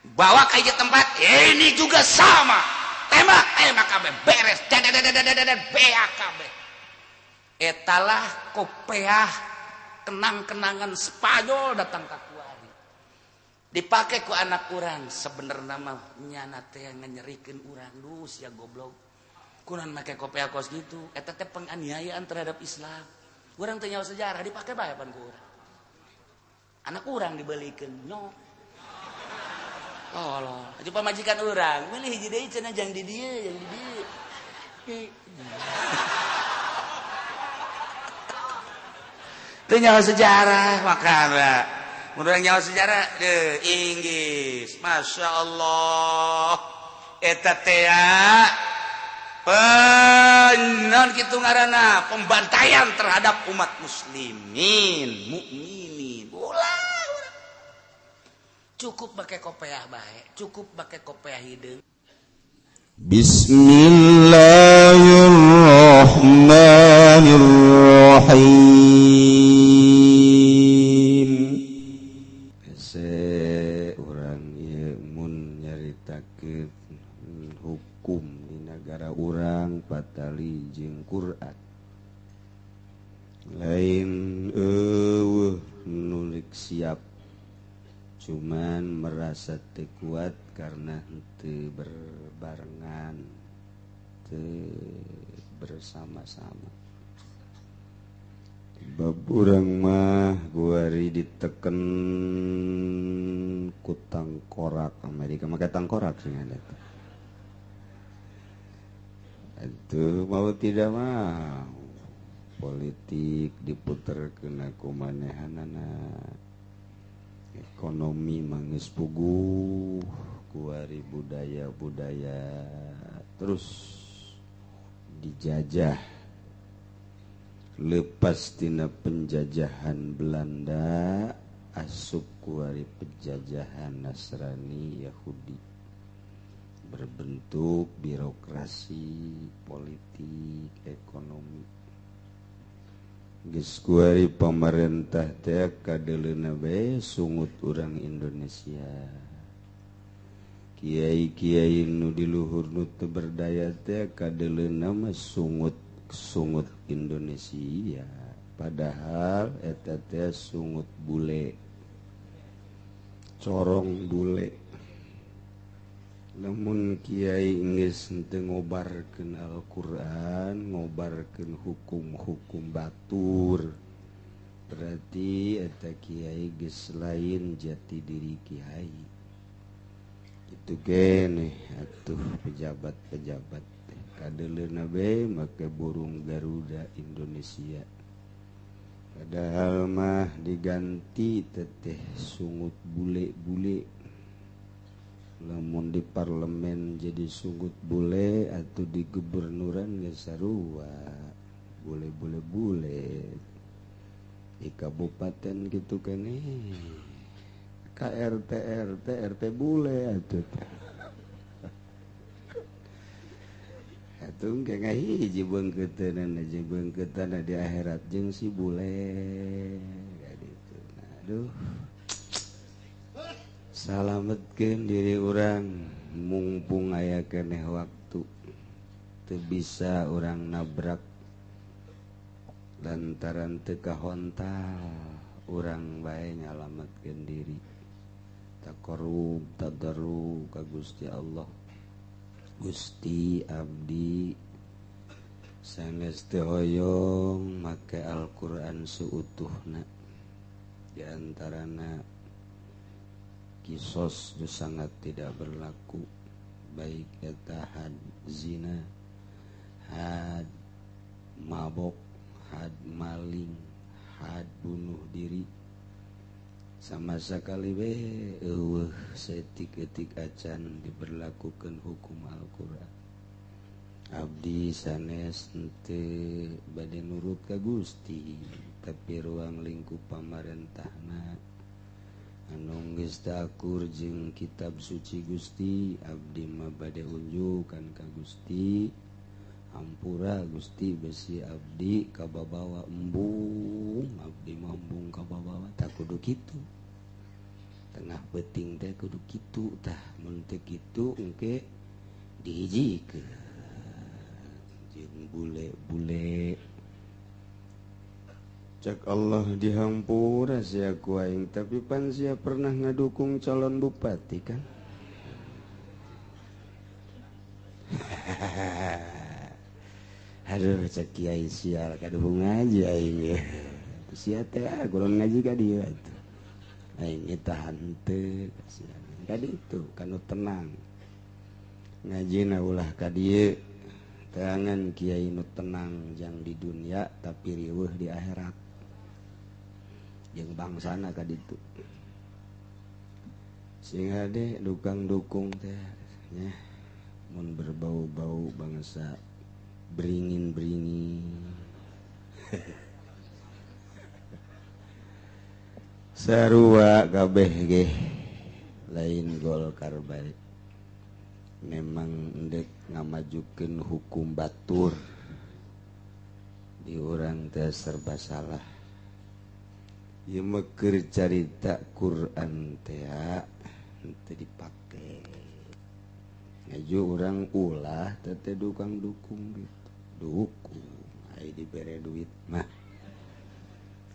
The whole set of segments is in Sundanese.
Bawa ke tempat ini juga sama. Tembak, tembak kabeh beres. Beak kabeh. Etalah kopeah kenang-kenangan Spanyol datang ka kuari. Dipake ku anak urang sebenarnya mah nyana teh nyerikeun urang duh sia goblok. Kunaon make kopeah kos gitu? Eta teh penganiayaan terhadap Islam. Urang teh nyawa sejarah dipake bae pan ku urang. Anak urang dibelikeun nyok. Tolol, aja pamajikan urang, meuli hiji deui cenah jang di dieu, jang di dieu. Teu nyawa sejarah makana. Mun urang nyawa sejarah deuh Inggris, Masya Allah. Eta teh penon kitu ngaranna pembantaian terhadap umat muslimin, mukminin. Ulah cukup pakai kopeah bae, cukup pakai kopeah hideung. Bismillahirrahmanirrahim. Hese urang ieu mun nyaritakeun hukum di nagara urang patali jeung Quran. Lain eueuh nulik siap, cuman merasa teu kuat karena teu berbarengan, teu bersama-sama. Bab urang mah guari diteken ku tangkorak Amerika, make tangkorak sih ada. Itu mau tidak mau politik diputer kena ku manehanana. Ekonomi mangis puguh, kuari budaya-budaya terus dijajah. Lepas tina penjajahan Belanda, asup kuari penjajahan Nasrani Yahudi. Berbentuk birokrasi, politik, ekonomi. Geus kuari pamarentah teh kadeuleuna bae sungut urang Indonesia. Kiai-kiai nu di luhur nu teu berdaya teh kadeuleuna mah sungut Indonesia. Padahal eta teh sungut bule, corong bule. Lamun kiai geus henteu ngobarkeun Al-Qur'an, ngobarkeun hukum-hukum batur, berarti eta kiai geus lain jati diri kiai. Kitu keneh atuh pejabat-pejabat teh kadeuleuna bae make burung Garuda Indonesia. Padahal mah diganti teteh sungut bule-bule. Lamun di parlemen jadi sungut bule atau di gubernuran geus sarua bule-bule bule di kabupaten gitu kan KRT RT RT bule atuh atuh engke ngahiji beungkeuteunana jeung beungkeuteunana di akhirat jeung si bule kaditu. Aduh, salametkeun diri urang mumpung aya keneh waktu. Teu bisa urang nabrak lantaran teu kahontal, urang bae nyalametkeun diri. Taqarrub tadarru ka Gusti Allah. Gusti abdi sanes teu hoyong make Al-Qur'an seutuhna, di antarana kisos itu sangat tidak berlaku, baik eta had zina, had mabok, had maling, had bunuh diri, sama sekali we eueuh seetik-etik acan diberlakukan hukum Al-Qur'an. Abdi sanes henteu bade nurut ka Gusti, tapi ruang lingkup pamarentahna anu geus teu akur jeung kitab suci Gusti, abdi mah bade unjukan ka Gusti. Hampura Gusti besi abdi kababawa embung, abdi mah embung kababawa tak kudu kitu. Tengah peuting teh kudu kitu tah, mun teu kitu engke dihijikeun jeung bule-bule. Cek Allah dihampura sia ku aing, tapi pan sia pernah ngadukung calon bupati kan? Aduh cek kiai sial kaduhung ngaji aing ge. Sia teh kurang ngaji ka dieu atuh. Aing tahan teu kasihan. Ka ditu kanu tenang. Ngajina ulah ka dieu. Teangan kiai nu tenang jang di dunia tapi riweuh di akhirat. Jeung bangsana ka ditu. Sing hade dukang-dukung teh nya mun berbau-bau bangsa beringin-beringin. Sarua kabeh ge lain Golkar bae. Memang endek ngamajukeun hukum batur di urang teh serba salah. Ieu mah keur carita Quran teh teu dipake. Ngaju urang ulah teh teh dukang dukung gitu. Dukung ai dibere duit mah.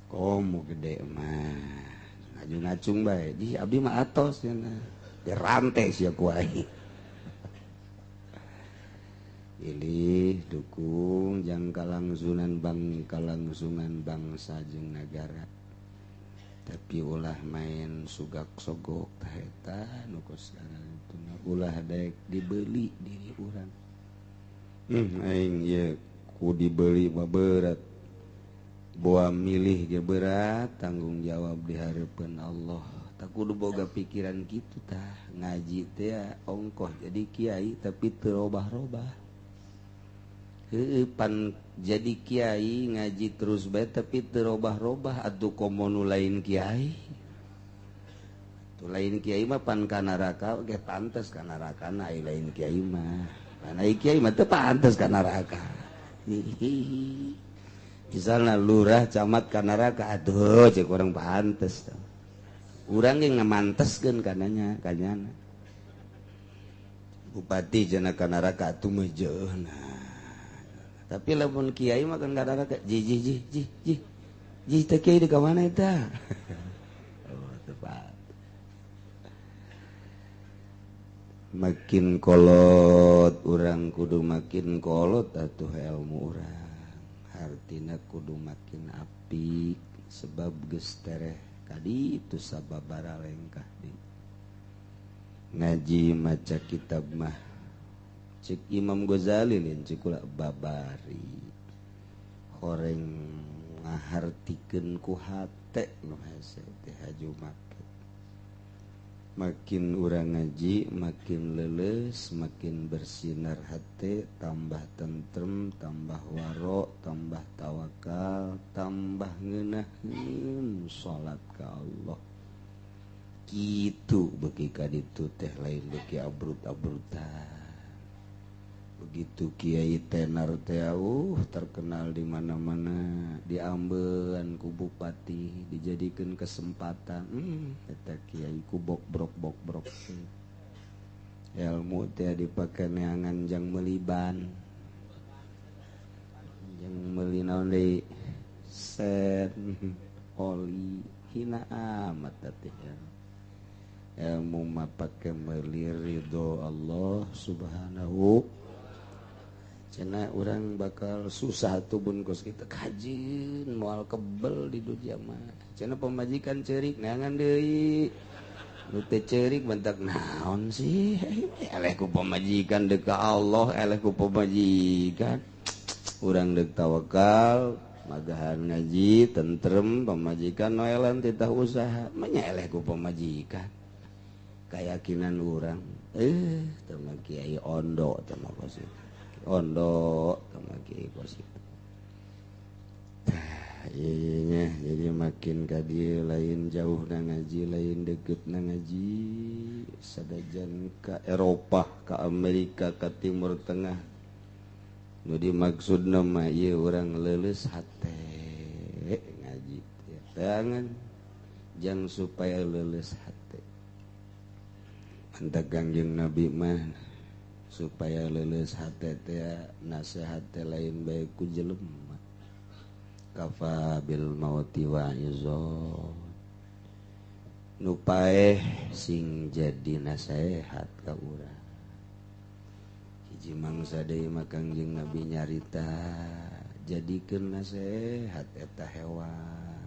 Komo gede mah. Ngaju ngacung bae. Di abdi mah atos cenah. Dirante sia ku aing. Pilih dukung jang kalangsungan bang kalangsungan bangsa jeung nagara. Tapi ulah main sugak sogok tah eta nu kos ulah daek dibeli diri urang. Aing ieu ku dibeli mah berat. Boa milih ge berat, tanggung jawab di hareupeun Allah. Tak kudu boga pikiran kitu tah, ngaji teh ongkoh jadi kiai tapi teu robah-robah. Heueuh pan jadi kiai ngaji terus bae tapi teu robah-robah atuh komo nu lain kiai. Tuh lain kiai mah pan ka neraka ge pantes ka neraka na ai lain kiai mah. Pan ai kiai mah teu pantes ka neraka. Hihi. Misalna lurah camat ka neraka atuh cek urang pantes. Urang ge ngamanteskeun kananya kanyana. Bupati cenah ka neraka atuh mah jeuhna. Tapi lamun kiai mah kan neraka ji ji ji ji ji ji teh kiai di mana eta? Oh tepat. Makin kolot urang kudu makin kolot atuh ilmu urang. Hartina kudu makin apik sebab geus tereh kadi itu sababara lengkah di ngaji maca kitab mah. Cek Imam Ghazali lain cek kula babari horeng ngahartikeun ku hate nu hese teh haju make. Makin urang ngaji makin leuleus, makin bersinar hate, tambah tentrem, tambah waro, tambah tawakal, tambah ngeunaheun salat ka Allah. Kitu beuki ka ditu teh lain beuki abrut-abrutan. Begitu kiai tenar teh terkenal di mana-mana, diambean ku bupati, dijadikeun kesempatan. Eta kiai ku bok-brok bok-brok. Ilmu teh dipake neangan jang meuli ban. Jang meuli naon deui? Sen, oli, hina amat teh. Ilmu mah pake meuli ridho Allah Subhanahu. Cenah urang bakal susah tuh bun kos kita kajin moal kebel di dunia mah. Cenah pemajikan ceurik neangan deui. Nu teu ceurik bentak naon sih? Eleh ku pemajikan deuk ka Allah, eleh ku pemajikan. Urang deuk tawakal, magahan ngaji, tentrem, pemajikan noelan titah usaha, manya eleh ku pemajikan. Keyakinan urang, teu mah kiai ondo teu mah kos itu. Ondo sama kiai kos itu. Tah, ieu jadi makin ka dieu lain jauh na ngaji, lain deket na ngaji, sadajan ka Eropah, ka Amerika, ka Timur Tengah. Nu dimaksudna mah ieu urang leuleus hate ngaji teh. Tangan jang supaya leuleus hate. Mantak Kangjeng Nabi mah supaya leuleus hate teh nasihat teh lain bae ku jelema. Kafa bil mauti wa izon. Nu paeh sing jadi nasehat ka urang. Hiji mangsa deui mah Kangjeng Nabi nyarita jadikeun nasehat eta hewan.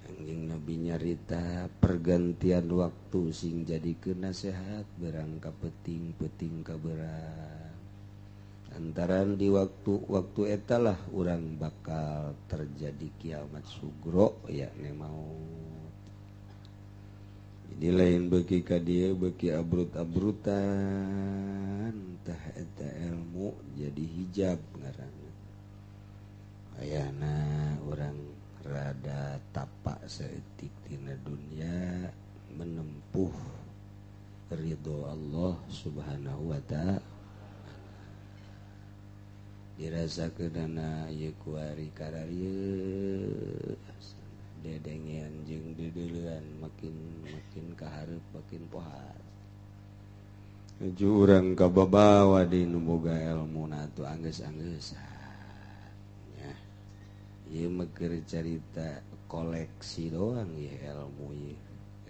Kangjeng Nabi nyarita pergantian waktu sing jadikeun nasehat berang ka peuting, peuting ka berang. Antaran di waktu-waktu etalah urang bakal terjadi kiamat sugro yakni maut. Jadi lain beki ka dieu beki abrut-abrutan tah eta ilmu jadi hijab ngaranna. Ayana urang rada tapak saeutik tina dunia menempuh ridho Allah Subhanahu wa ta'ala. Dirasakeunana ieu kuari kararieu dedengean jeung deudeulean makin makin kahareup makin pohar. Nuju urang kababawa di nu boga elmuna atuh anggeus-anggeusan. Nya. Ieu mah keur carita koleksi doang ieu ilmu ieu,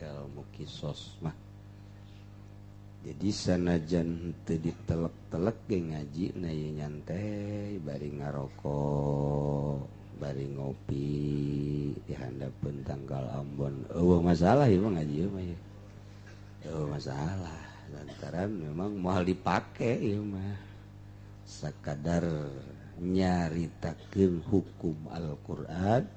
ilmu kisos mah. Jadi sanajan teu ditelek-telek ge ngaji na ieu nyantai bari ngarokok, bari ngopi di handapeun tanggal Ambon. Eueuh masalah ieu mah ngaji mah ieu. Eueuh masalah lantaran memang moal dipake ieu mah. Sakadar nyaritakeun hukum Al-Qur'an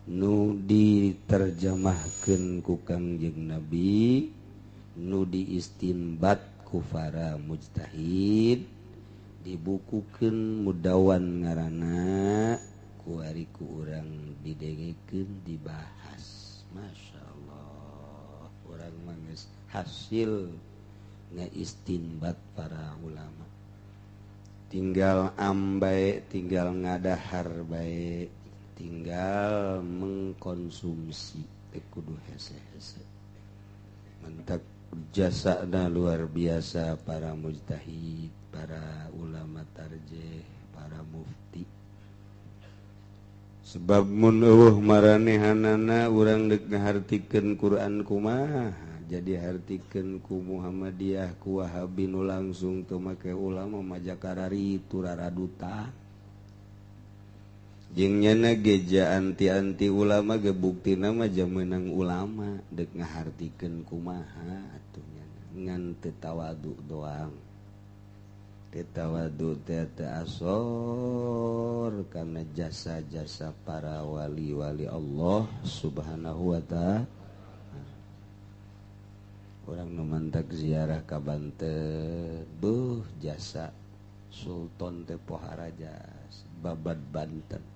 nu diterjemahkeun ku Kangjeng Nabi, nu diistinbat ku para mujtahid, dibukukeun mudawan ngaranna kuari ku urang didengekeun dibahas. Masya Allah, urang mah geus hasil ngaistinbat para ulama. Tinggal ambae, tinggal ngadahar bae, tinggal mengkonsumsi teh kudu hese-hese. Mentak jasana luar biasa para mujtahid, para ulama tarjih, para mufti. Sebab mun eueuh maranehanana urang deuk ngahartikeun Quran kumaha, jadi hartikeun ku Muhammadiyah ku Wahabi nu langsung teu make ulama majakarari raraduta. Jeung nyana geja anti-anti ulama ge buktina mah meunang ulama deuk ngahartikeun kumaha atuh nyana ngan teu tawadu doang. Teu tawadu teh teu asor karena jasa-jasa para wali-wali Allah Subhanahu wa ta'ala. Urang nu mantak ziarah ka Banten, beuh jasa Sultan teh Poharaja babad Banten.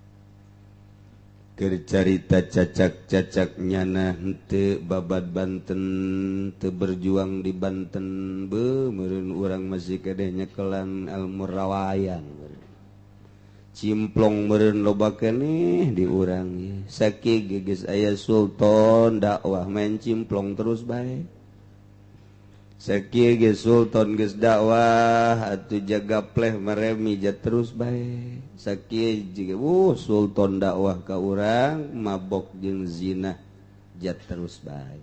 Keur carita cacak-cacak nyana henteu babad Banten, teu berjuang di Banten, beuh meureun urang masih kedeh nyekelan Al-Murawayan. Cimplong meureun loba keneh di urang ieu. Sakieu geus aya sultan dakwah main cimplong terus bae. Sakieu geus sultan geus dakwah atuh jaga pleh meremi ja terus bae. Sakieu jiga sultan dakwah ka urang mabok jeung zina ja terus bae.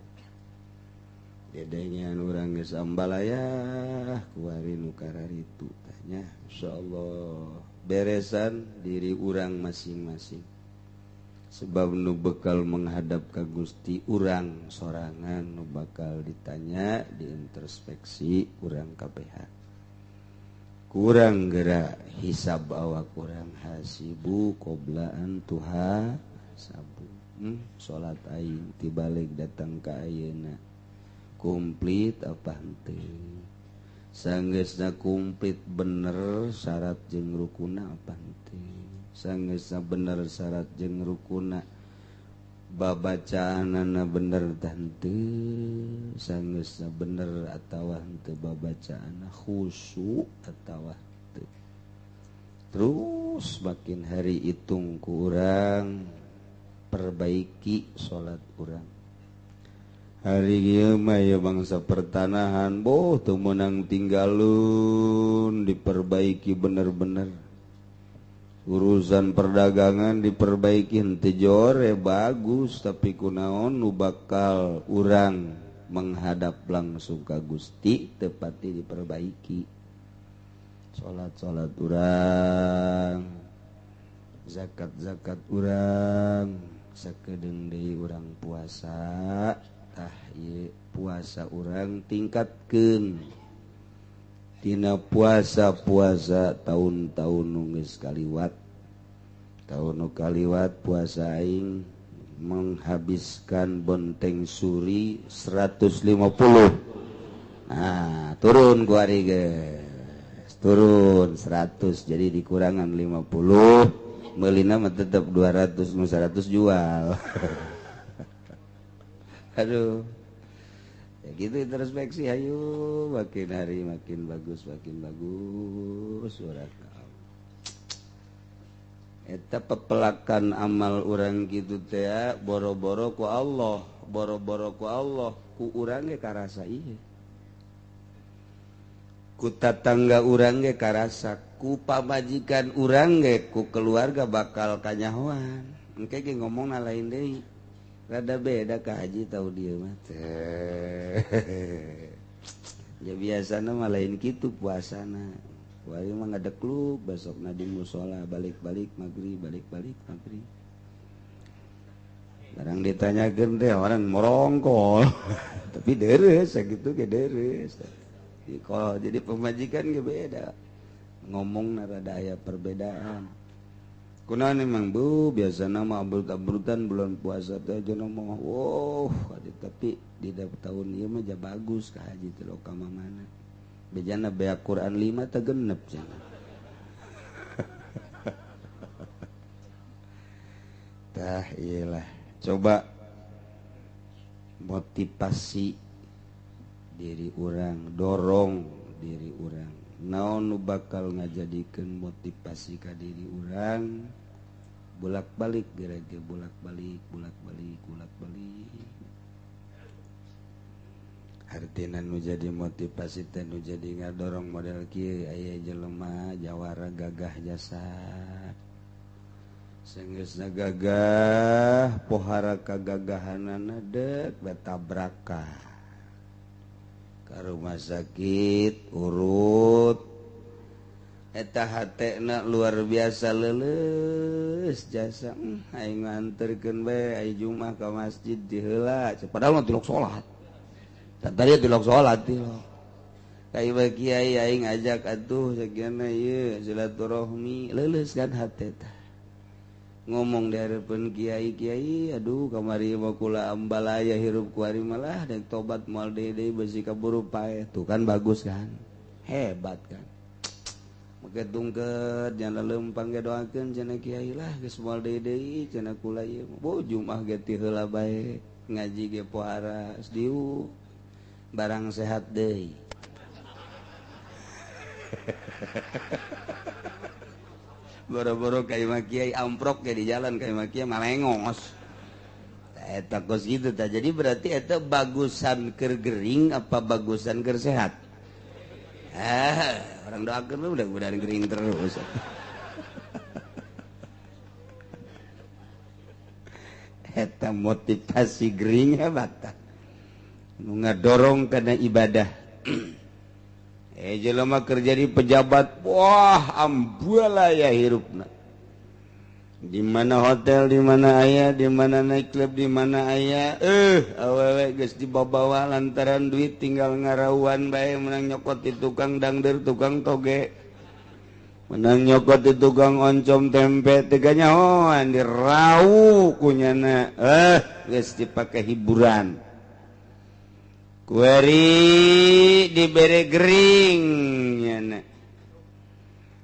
Dedengean urang geus ambalayah kuari nu kararitu tah nya. Insyaallah beresan diri urang masing-masing. Sebab nu bekal menghadap ka Gusti urang sorangan nu bakal ditanya diintrospeksi urang kabeh. Kurang gerak hisab awak urang hasibu qabla an tuha sabu. Salat aing tibalik datang ka ayeuna komplit apa henteu? Sanggeusna komplit bener syarat jeung rukuna apa henteu? Sanggeusna bener syarat jeung rukuna babacaanana bener tah henteu? Sanggeusna bener atawa henteu babacaanna khusyuk atawa henteu? Terus makin hari hitung ku urang perbaiki salat urang. Hari ieu mah ya bangsa pertanahan boh teu meunang tinggalun diperbaiki bener-bener. Urusan perdagangan diperbaiki henteu jore bagus tapi kunaon nu bakal urang menghadap langsung ka Gusti tepati diperbaiki. Salat-salat urang, zakat-zakat urang, sakedeung deui urang puasa. Tah ieu puasa urang tingkatkeun tina puasa-puasa tahun-tahun nu geus kaliwat. Tahun nu kaliwat puasa aing menghabiskan bonteng suri 150. Nah, turun ku ari geus. Turun 100 jadi dikurangan 50, meulina mah tetep 200 nu 100 jual. Aduh. Ya gitu introspeksi ayo makin hari makin bagus urang. Eta pepelakan amal urang kitu teh boro-boro ku Allah, boro-boro ku Allah, ku urang ge karasa ieu. Ku tatangga urang ge karasa, ku pamajikan urang ge, ku keluarga bakal kanyahoan. Engke ge ngomongna lain deui. Rada beda ka haji tau dia mah teh. Ya biasana mah lain kitu puasana. Wari mah ngadekluk besokna di musola balik-balik maghrib, balik-balik maghrib. Barang ditanyakeun teh orang morongkol. Tapi deres sakitu ge deres. Kalau jadi pemajikan ge beda. Ngomongna rada aya perbedaan. Kunaon emang bu biasana mah abrut-abrutan bulan puasa teh aja ngomong wow tapi di tahun ieu mah ja bagus ka haji teh ka mana bejana beak Quran 5 teh genep cenah. Tah iyalah coba motivasi diri urang, dorong diri urang. Naon nu bakal ngajadikeun motivasi ka diri urang bolak-balik gerege bolak-balik bolak-balik bolak-balik. Artina nu jadi motivasi teh nu jadi ngadorong model kieu aya jelema jawara gagah jasa. Sanggeusna gagah pohara kagagahanana deuk betabrakan. Ka rumah sakit urut eta hatena luar biasa leuleus jasa aing nganterkeun bae ai Jumat ka masjid diheula padahal mah tilok salat tadi tilok salat tilok ka ieu kiai aing ajak atuh sakiana ieu silaturahmi leuleus kan hate tah ngomong di hareupeun kiai-kiai aduh kamari mah kula ambalaya hirup kuari malah dan tobat moal deui besi kaburu paeh tuh kan bagus kan hebat kan make tungkeut jan leumpang ge doakeun cenah kiai lah geus moal deui cenah kula ieu bu Jumat ge ti heula bae ngaji ge pohara diu barang sehat deui. Boro-boro kayak kiai amprok ya di jalan kayak kiai malengos. Eta kos gitu ta. Jadi berarti eta bagusan keur gering apa bagusan keur sehat? Orang doakeun udah gering terus. Eta motivasi gering hebat ta. Nu ngadorong kana ibadah. Jelema kerja di pejabat, wah ambualaya hirupna. Di mana hotel, di mana aya, di mana night club, di mana aya. Awewe geus dibawa lantaran duit tinggal ngarauan bae menang nyokot di tukang dangder, tukang toge. Menang nyokot di tukang oncom tempe teu kanyahoan dirau kunyana. Geus dipake hiburan. Kueri dibere gering nyana.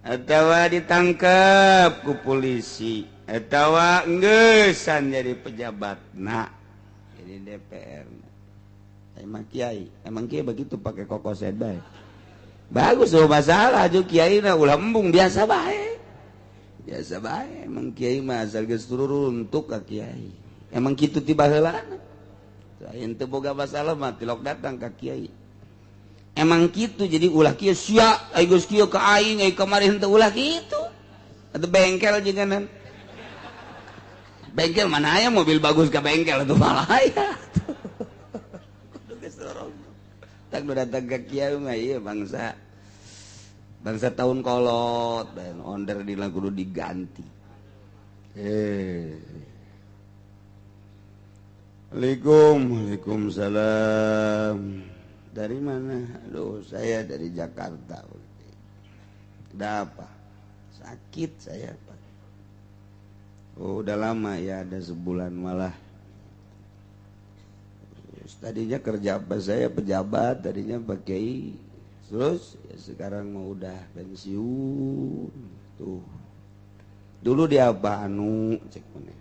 Atawa ditangkap ku polisi atawa enggesan jadi pejabatna jadi DPR. Emang kiai, emang kiai begitu pakai kokoset bae. Bagus oh masalah ju kiai na ulah embung biasa bae. Biasa bae emang kiai mah asal geus turun untuk ka kiai. Emang kitu ti baheulana. Aya teu boga masalah mah tilok datang ka kiai. Emang kitu jadi ulah kieu sia ai geus kieu ka aing ai kamari henteu ulah kitu. Atuh bengkel jeung bengkel mana aya mobil bagus ka bengkel atuh malah aya. Kudu geus dorong. Tak nu datang ka kiai mah ieu bangsa bangsa tahun kolot dan onder di kudu diganti. Assalamualaikum. Waalaikumsalam. Dari mana? Aduh, saya dari Jakarta. Ada apa? Sakit saya, Pak. Oh, udah lama ya, ada sebulan malah. Terus, tadinya kerja apa saya pejabat, tadinya pakai. Terus ya sekarang mau udah pensiun. Tuh. Dulu dia apa anu cek mana?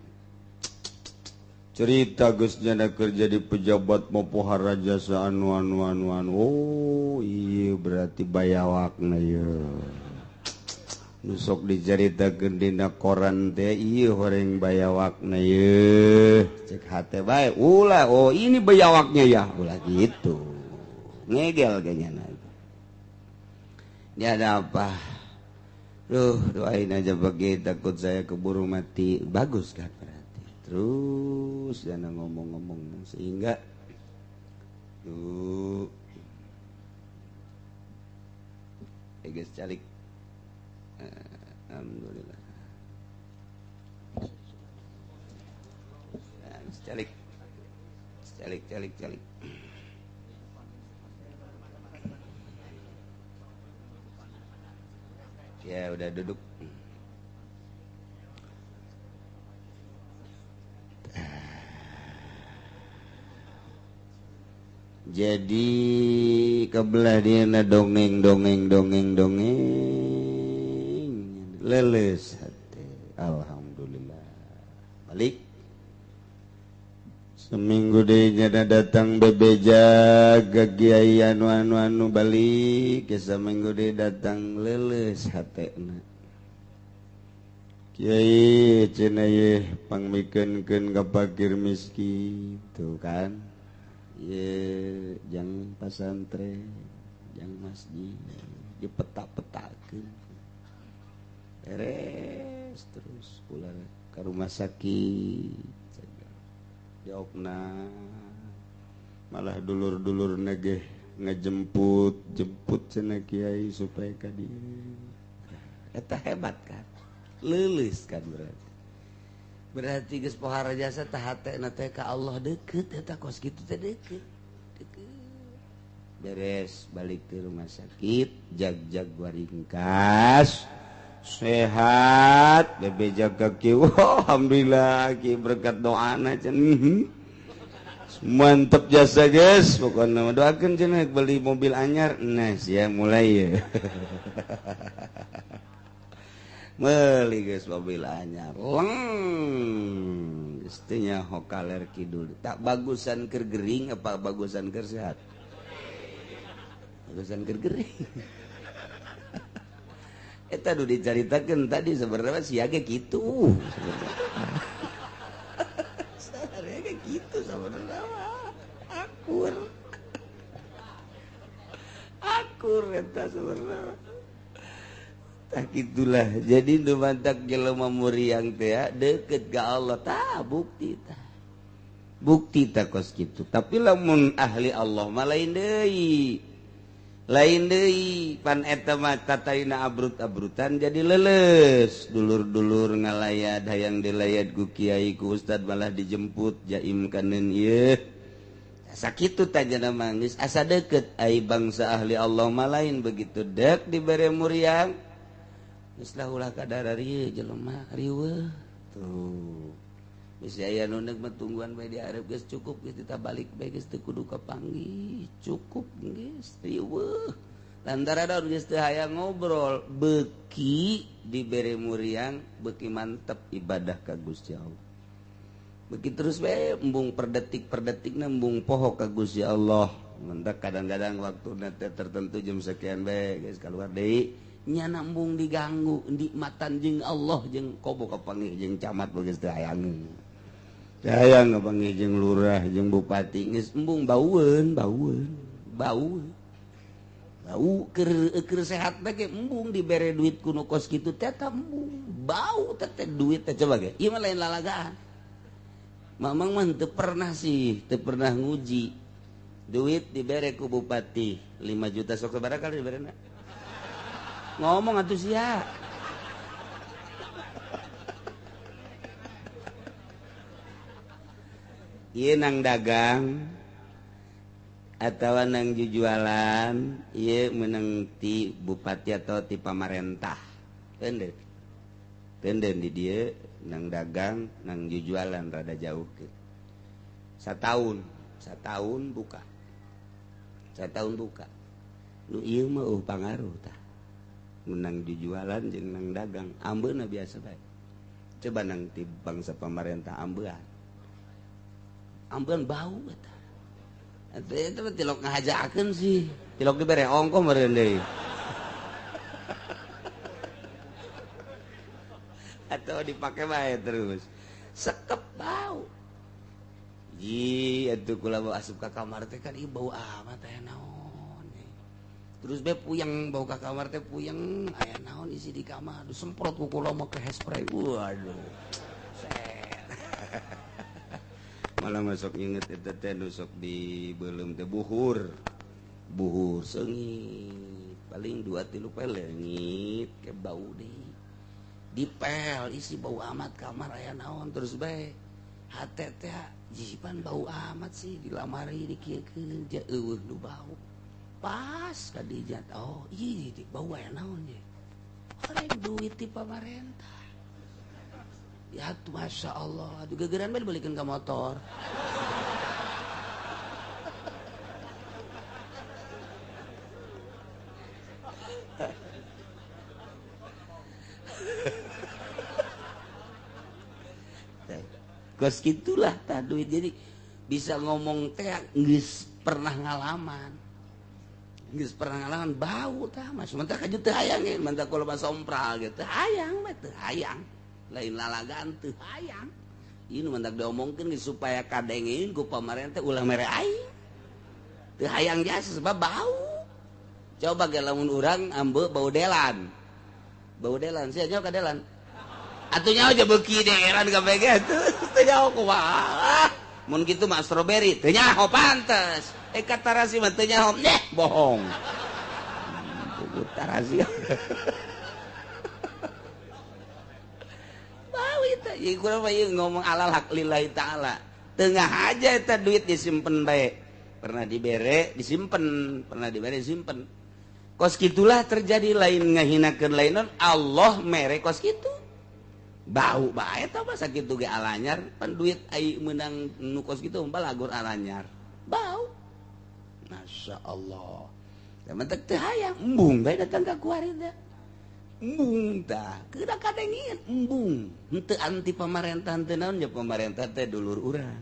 Cerita geus nyana kerja di pejabat mau pohara jasa anu anu anu anu. Oh, iya berarti bayawakna ieu. Nu sok dicaritakeun dina koran teh ieu horeng bayawakna ieu. Cek hate bae ulah, oh ini bayawaknya ya, ulah gitu. Ngegel kayaknya. Ini ada apa? Duh, doain aja bagi takut saya keburu mati. Bagus kan berarti. Terus jangan ngomong-ngomong sehingga tuh guys calik. Alhamdulillah. Nah, calik. Calik calik calik. Ya udah duduk. Jadi kebelah dia na dongeng dongeng dongeng dongeng leles hati. Alhamdulillah. Balik seminggu deh nyada datang bebeja ke kiai anu anu anu balik ke seminggu deh datang leles hatena. Kiai cenah ye pangmikeunkeun ka fakir miskin tuh kan. Ye jang pasantren, jang masjid dipetak-petakeun. Beres terus pulang ke rumah sakit. Diopna malah dulur-dulur nageh ngejemput jemput cenah kiai supaya ka dieu. Eta hebat kan, leuleus kan berarti. Berarti geus pohara jasa tah hatena teh ka Allah deukeut eta kos kitu teh deukeut. Deukeut. Beres balik ke rumah sakit, jag-jag waringkas. Sehat bebe jaga ki, alhamdulillah ki berkat doana cenah. Mantep jasa guys, pokoknya doakeun cenah beli mobil anyar. Nah, sia mulai ya. Beli guys mobil anyar. Leng. Geus teh nyaho kaler kidul. Tak bagusan keur gering apa bagusan keur sehat? Bagusan keur gering. Eta nu dicaritakeun tadi sebenarnya sia ge kitu. Sebenarnya ge kitu sebenarnya. Akur. Akur eta sebenarnya. Tah kitulah. Jadi nu mantak jelema muriang teh deukeut ka Allah tah bukti tah. Bukti tah kos kitu. Tapi lamun ahli Allah mah lain deui. Lain deui pan eta mah tataina abrut-abrutan jadi leles. Dulur-dulur ngalayad hayang dilayad ku kiai ku ustad malah dijemput jaim kanen ieu. Sakitu tajana mangis asa deukeut ai bangsa ahli Allah mah lain begitu dek dibere muriang. Geus lah ulah kadar rieu jelema riweuh. Tuh. Geus aya nu neuk mah tungguan bae di arep geus cukup geus ditabalik bae geus teu kudu kapanggih cukup geus riweuh. Lantaran daun geus teu hayang ngobrol beuki dibere muriang beuki mantep ibadah ka Gusti Allah. Beuki terus bae embung per detik per detikna embung poho ka Gusti Allah. Mentak kadang-kadang waktuna teh tertentu jam sekian bae geus kaluar deui nyana embung diganggu nikmatan jeung Allah jeung kobo kapanggih jeung camat geus teu hayangeun. Saya ngapanggih jeung lurah jeung bupati geus embung baueun baueun bau bau keur sehat teh ge embung dibere duit ku nu kos kitu teh embung bau teh duit teh coba ge ieu mah lain lalagaan. Mamang mah teu pernah sih teu pernah nguji duit dibere ku bupati 5 juta sok sabaraha kali diberena ngomong atuh sia. Ieu nang dagang atawa nang jujualan ieu meunang ti bupati atau ti pamarentah. Tenden. Tenden di dieu nang dagang nang jujualan rada jauh ke. Satahun, satahun buka. Satahun buka. Nu ieu mah eueuh pangaruh tah. Menang jujualan jeung nang dagang ambeuna biasa bae. Coba nang ti bangsa pamarentah ambean. Ambeun bau eta. Eta mah tilok ngahajakeun sih. Tilok dibere ongkoh meureun deui. Atau dipake bae terus. Sekep bau. Ji atuh kula bau asup ka kamar teh kan ieu bau amat aya naon. Terus be puyeng bau ka kamar teh puyeng aya naon isi di kamar. Aduh semprot ku kula make hairspray. Waduh. Malah masuk inget eta teh nu sok dibeuleum teh buhur. Buhur seungit paling 2 3 pel leungit ke bau deui. Dipel isi bau amat kamar aya naon terus bae. Hate teh jipan bau amat sih di lamari dikieukeun ja eueuh nu bau. Pas ka dijat oh ieu bau aya naon ye. Horeng duit ti pamarentah. Ya tuh Masya Allah, aduh gegeran bae dibalikin ke motor. Kos gitulah tah duit jadi bisa ngomong teh geus pernah ngalaman. Geus pernah ngalaman bau tah mas mentah kaju teu hayang ge mentah kula mah sompral ge teu hayang mah teu hayang. Lain lalagaan teu hayang. Ieu nu mentak diomongkeun geus supaya kadengin ku pamarentah ulah mere aing. Teu hayang jasa sebab bau. Coba ge lamun urang ambe bau delan. Bau delan sia nyaho ka delan. Atuh nyaho aja beuki delan kabeh ge atuh teu nyaho kumaha. Mun kitu mah strawberry teu nyaho pantes. Eh katarasi mah teu nyaho neh bohong. Buku tarasi. Bau eta ieu kurang mah ieu ngomong alal hak lillahi taala. Tengah aja eta duit disimpen bae. Pernah dibere disimpen, pernah dibere disimpen. Kos kitulah terjadi lain ngahinakeun lain Allah mere kos kitu. Bau bae eta mah sakitu ge alanyar pan duit ai meunang nu kos kitu balagur alanyar. Bau. Masya Allah. Da mentek teu hayang embung bae datang ka kuari teh. Embung tah, keuna kadengin embung. Henteu anti pamarentah teu naon nya pamarentah teh dulur urang.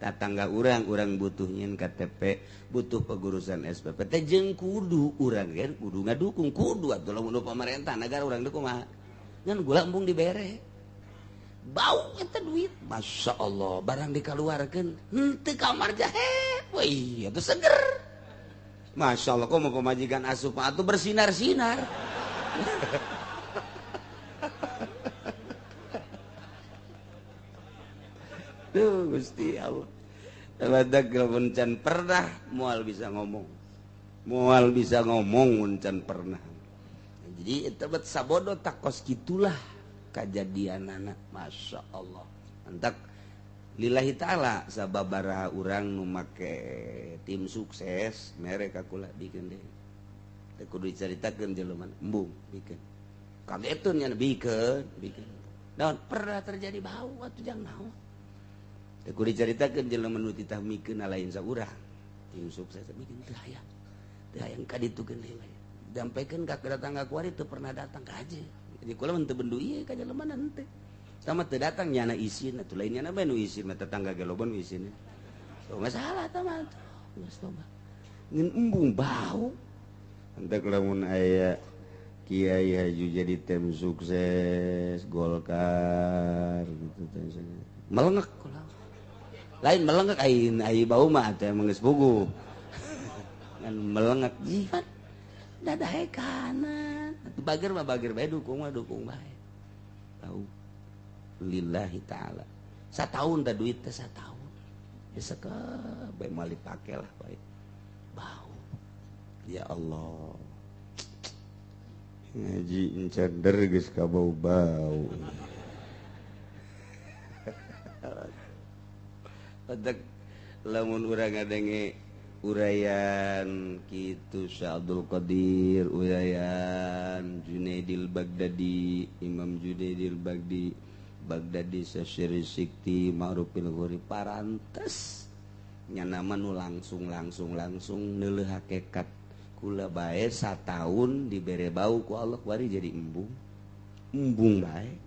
Tatangga urang, urang butuh nyieun KTP, butuh pegurusan SPP teh jeung kudu urang ge kudu ngadukung kudu atuh lamun pamarentah nagara urang teh kumaha. Ngan gula embung dibere. Bau eta duit Masya Allah barang dikaluarkeun henteu kamar jahe wih atuh seger Masya Allah kok mau pemajikan asup atuh bersinar-sinar. Duh Gusti Allah badak lamun can pernah moal bisa ngomong moal bisa ngomong mun can pernah. Jadi eta bet sabodo takos kitulah kajadian anak Masya Allah antak lillahi ta'ala sababaraha urang nu make tim sukses mere ka kula bikin deui teh kudu dicaritakeun jelema embung bikin kagetun nya bikin bikin naon pernah terjadi bau atuh jang naon teh kudu dicaritakeun jelema nu titah mikeun lain saurang tim sukses bikin teu hayang teu hayang ka ditukeun deui bae dampikeun ka datang ka kuari teu pernah datang ka aja. Jadi kula mah teu bendu ieu ka jelema henteu. Sama teu datang nyana isin atuh lain nyana bae nu isin mah tetangga ge loba nu isin. Tuh masalah tah mah tuh. Geus loba. Ngan embung bau. Hentek lamun aya kiai haju jadi tim sukses Golkar gitu teh. Melengek kula. Lain melengak ai bau mah teh emang geus puguh. Ngan melengak jihan dadahe kanan. Atuh bager mah bager bae dukung mah dukung bae. Tahu lillahi ta'ala. Sataun teh duit teh sataun. Geus bae moal dipake lah bae. Bau. Ya Allah. Ngaji encender geus kabau-bau. Otak lamun urang ngadenge uraian kitu Syekh Abdul Qadir, uraian Junaidil Baghdadi, Imam Junaidil Baghdadi Syekh Sikti Ma'rufil Ghuri parantes nyana mah nu langsung neuleuh hakikat kula bae sataun dibere bau ku Allah wari jadi embung embung bae.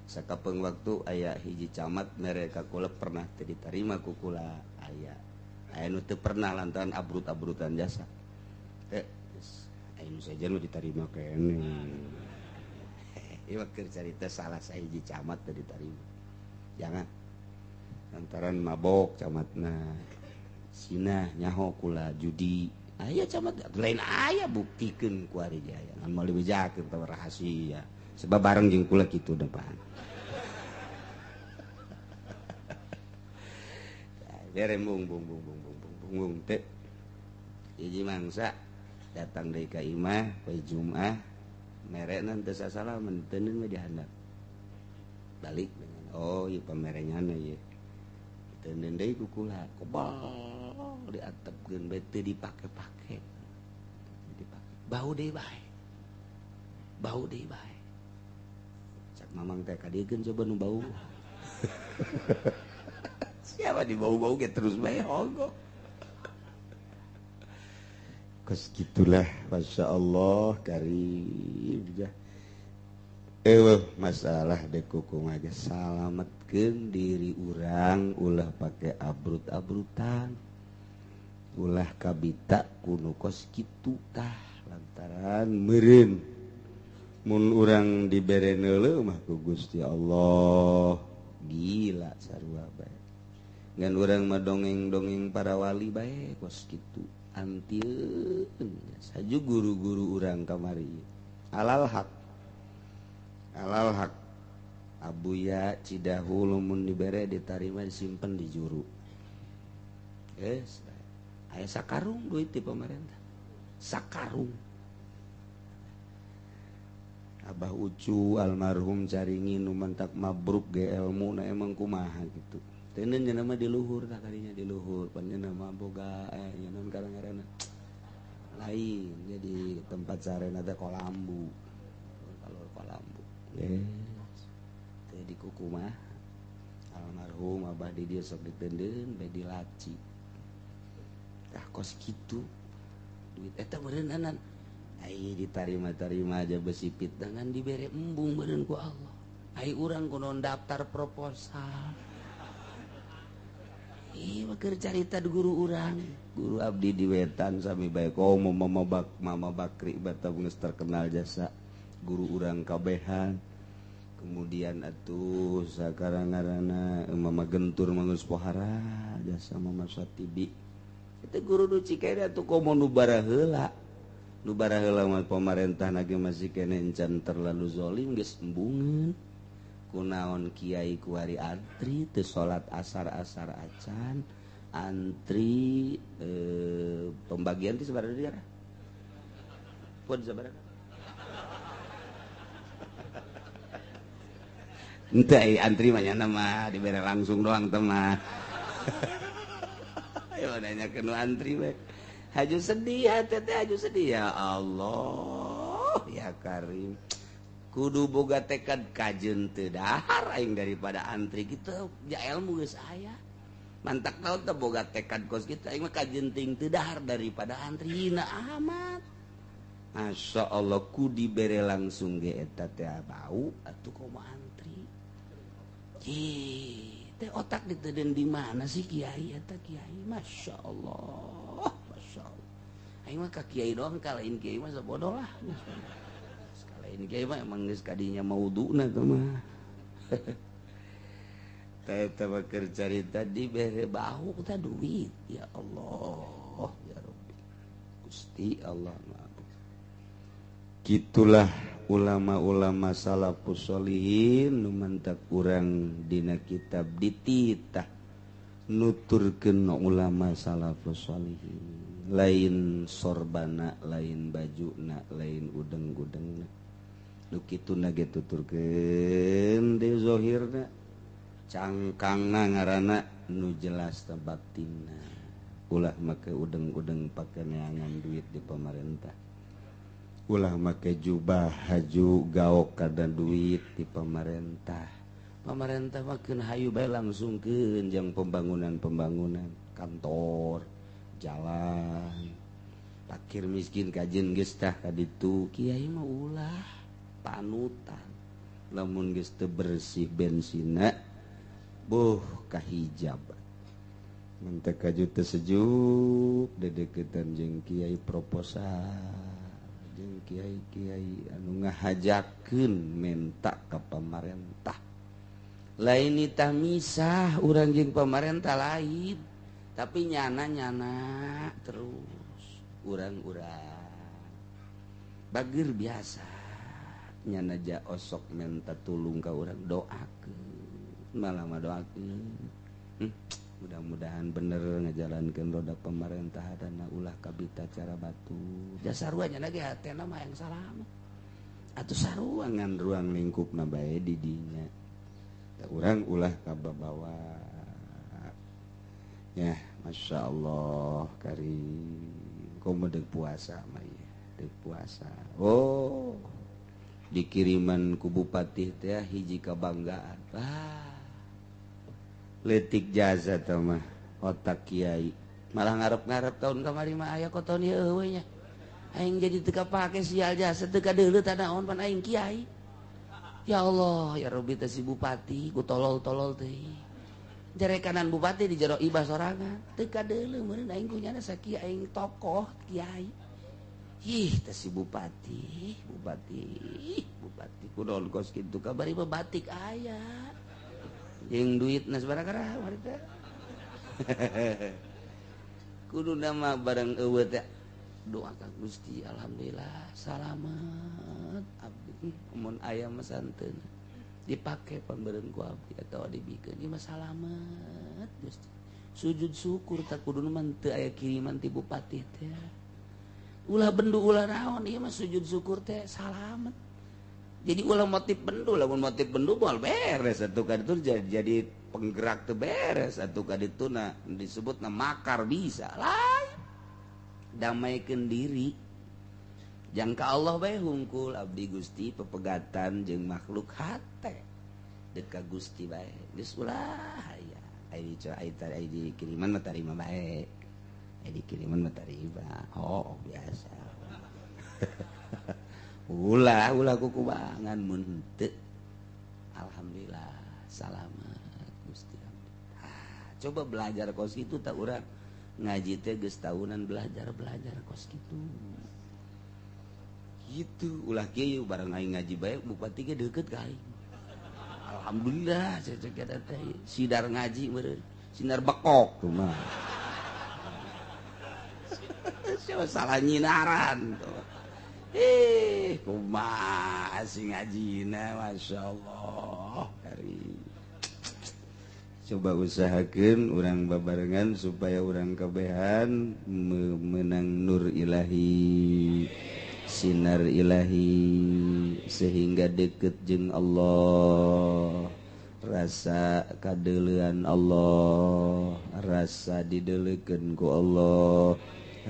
Sakapeung waktu aya hiji camat mereka kula pernah teu diterima ku kula aya aya nu teu pernah lantaran abrut-abrutan jasa teh aya nu sejen mah diterima keneh. Ieu mah keur carita salah sahiji camat teu diterima jangan lantaran mabok camatna sinah nyaho kula judi aya camat lain aya buktikeun ku ari jaya ngan moal dibejakeun teh rahasia sebab bareng jeung kula kitu depan. Bere bung bung bung bung bung bung bung teh hiji mangsa datang deui ka imah poe Jumat merena teu sasalaman teuneun we dihandap balik dengan oh ieu pamerenyana ieu teuneun deui ku kula kobal diatepkeun bae teu dipake-pake dipake bau deui bae bau deui bae cak mamang teh kadiekeun coba nu bau. Siapa di bau-bau ge terus bae hogo. Kos gitulah Masya Allah karim jah. Masalah dekuku aja salametkeun diri urang ulah pake abrut-abrutan ulah kabita kuno kos kitu tah lantaran meureun mun urang dibere neuleuh mah ku Gusti Allah gila sarua bae ngan urang mah dongeng-dongeng para wali bae kos kitu antieun saju guru-guru urang kamari alal hak Abuya Cidahu lamun dibere ditarima disimpen di juru geus aya sakarung duit di pemerintah sakarung. Abah Ucu almarhum caringin nu mantak mabruk ge ilmu na emang kumaha gitu. Teuneun nya mah di luhur tah kadinya di luhur pan nya mah boga nya naon karang-karangna lain jadi tempat sarena teh kolambu. Kalau kolambu. Yes. Teh di kukumah almarhum abah di dieu sok diteundeun bae di laci. Tah kos kitu duit eta meureunnanan ai ditarima-tarima aja besi pitangan dibere embung meureun ku Allah. Ai urang kunaon daftar proposal. Ih keur carita guru urang, guru abdi di wetan sami bae komo Mama Bakri bata geus terkenal jasa guru urang kabehan. Kemudian atuh sakarang ngaranna Mama Gentur mah geus pohara jasa Mama Satibi. Eta guru nu Cikaire atuh komo nu baraheula. Nu baraheula mah pamarentah ge masih keneh encan terlalu zolim geus embungeun. Kunaon kiai kuari antri teu salat asar-asar acan antri pembagian teh sabaraha diara pun sabaraha henteu antri mah nya mah dibere langsung doang teh mah. Ayo nanyakeun nu antri we haju sedih hate teh haju sedih ya Allah ya Karim kudu boga tekad kajeun teu dahar aing daripada antri kitu ja ilmu geus aya mantak tahu teh boga tekad kos kitu aing mah kajeun ting teu dahar daripada antri hina amat. Masya Allah ku dibere langsung ge eta teh bau atuh komo antri. Ih teh otak diteuden di mana sih kiai eta kiai Masya Allah Masya Allah aing mah ka kiai doang ka lain kiai mah sabodoh lah. Lain kiai mah emang geus kadinya mauduna teh mah. Eta mah keur carita dibere bahu teh duit. Ya Allah, ya Rabbi. Gusti Allah maaf. Gitulah ulama-ulama salafus sholihin nu mantak urang dina kitab dititah nuturkeun ulama salafus sholihin. Lain sorbana, lain bajuna, lain udeng-udengna. Nu kituna ge tuturkeun deui zahirna. Cangkangna ngaranna nu jelas batinna. Ulah make udeng-udeng pake neangan duit di pemerintah. Ulah make jubah haju gaok kada duit di pemerintah. Pemerintah mah keun hayu bae langsungkeun jang pembangunan-pembangunan kantor, jalan. Fakir miskin kajen geus tah ka ditu, kiai mah ulah panutan. Lamun geus teu bersih bensina boh kahijab. Mun teu kaju teu sejuk dedeketan jeung kiai proposal jeung kiai-kiai anu ngahajakeun menta ka pamarentah. Lain itah misah urang jeung pamarentah lain, tapi nyana-nyana terus urang-urang. Bageur biasa nyana ja osok menta tulung ka urang doakeun. Malah mah doakeun. Mudah-mudahan bener ngajalankeun roda pemerintah dana ulah kabita cara batu. Jasarua nya ge hatena mah yang salamet. Atuh sarua ngan ruang lingkupna bae di dinya. Da urang ulah kababawa. Ya, Masya Allah karim. Komo deuk puasa mah ieu, deuk puasa. Oh, dikiriman ku bupati teh hiji kabanggaan. Ah. Letik jasa teh mah otak kiai. Malah ngarep-ngarep tahun kamari mah aya koton ieu eueuh nya. Aing jadi teu kapake sial jasa teu kadeuleu tanaon pan aing kiai. Ya Allah, ya Rabbi teh si bupati ku tolol-tolol teh. Jare kanan bupati di jero ibah sorangan. Teu kadeuleu meureun aing ku nyana sakieu aing tokoh kiai. Ih, teh si bupati, bupati, bupati kunaon kos kitu kabari mah batik aya. Jeung duitna sabaraha mari teh. Kuduna mah bareng eueuh teh doa ka Gusti, alhamdulillah salamet abdi mun aya mah santeuna dipake pameureun ku abdi atawa dibikeun ieu mah salamet Gusti. Sujud syukur tak kuduna mah teu aya kiriman ti bupati teh. Ulah bendu ulah naon ieu mah sujud syukur teh salamet. Jadi ulah motif bendu, lamun motif bendu moal beres atuh ka ditu jadi penggerak teu beres atuh ka ditu na disebutna makar bisa lain. Damaikeun diri. Jangka Allah bae hungkul abdi Gusti pepegatan jeung makhluk hate. Deuk ka Gusti bae. Geus ulah aya. Ai ai dikiriman mah tarima bae. Ai dikiriman mah tarima. Oh, biasa. Ulah ulah kukubangan mun henteu. Alhamdulillah salamet Gusti. Ah, coba belajar kos kitu tak urang ngaji teh geus tahunan belajar kos kitu. Gitu ulah kieu bareng aing ngaji bae bupati ge deukeut ka aing. Alhamdulillah cecek eta teh sidar ngaji meureun, sinar bekok tuh mah. Siapa salah nyinaran tuh. Kumaha sih ngajina Masya Allah. Coba usahakan urang babarengan supaya urang kabehan menang nur ilahi, sinar ilahi, sehingga deket jeung Allah, rasa kadeulean Allah, rasa dideulekeun ku Allah,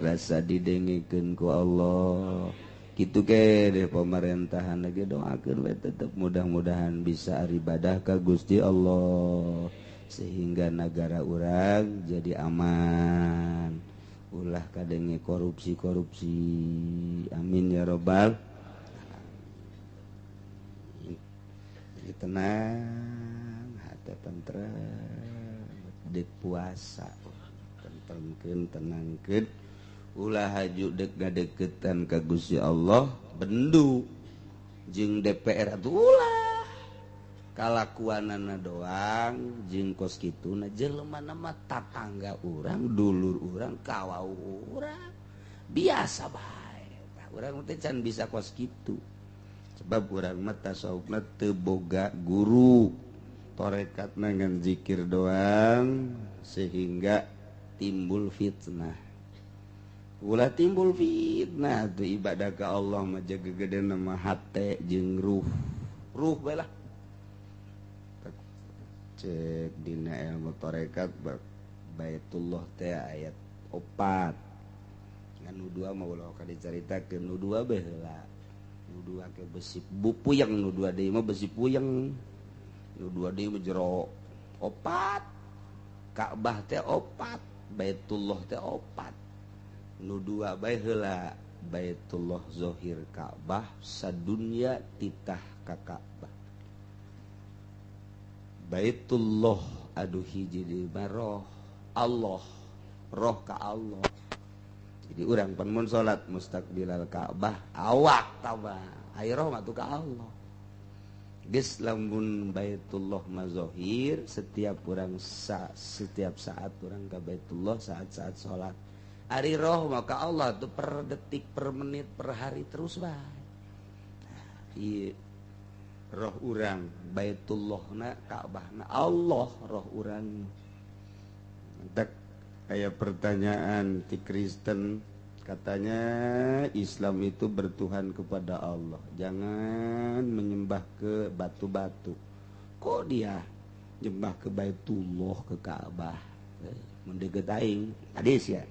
rasa didengekeun ku Allah. Gitu ke deh pemerintahan lagi doakeun we tetep mudah-mudahan bisa ibadah ka Gusti Allah sehingga negara urang jadi aman, ulah kadenge korupsi-korupsi. Amin ya robbal alamin. Jadi tenang, hati tentrem, dek puasa, tentremkeun, tenangkeun. Ulah haju dek ngadeketan ka Gusti Allah bendu jeung DPR atuh ulah. Kalakuanana doang jeung kos kituna jelema mah tatangga urang, dulur urang, kawau urang. Biasa bae. Tah urang teh can bisa kos kitu. Sebab urang mah tasawufna teu boga guru. Torekatna ngan zikir doang sehingga timbul fitnah. Ulah timbul fitnah tuh ibadah ka Allah mah jaga gede nama hate jeung ruh. Ruh bae lah. Cek dina ilmu tarekat Baitullah teh ayat 4. Ngan nu 2 mah ulah ka dicaritakeun, nu 2 bae heula. Nu 2 ke besi puyeng, nu 2 deui mah besi puyeng. Nu 2 deui mah jero 4. Ka'bah teh 4, Baitullah teh 4. Nu 2 bae heula Baitullah zahir Ka'bah sadunya titah ka Ka'bah. Baitullah aduh hiji deui mah roh Allah, roh ka Allah. Jadi urang pan mun salat mustaqbilal Ka'bah awak tabah, ai roh mah ka Allah. Geus lamun Baitullah mah zahir setiap urang setiap saat urang ka Baitullah saat-saat salat. Ari roh maka Allah tuh per detik, per menit, per hari terus bae. Ieu roh urang Baitullahna Ka'bahna Allah roh urang. Entek aya pertanyaan ti Kristen, katanya Islam itu bertuhan kepada Allah, jangan menyembah ke batu-batu. Kok dia nyembah ke Baitullah, ke Ka'bah? Mun deukeut aing, kadieu sia.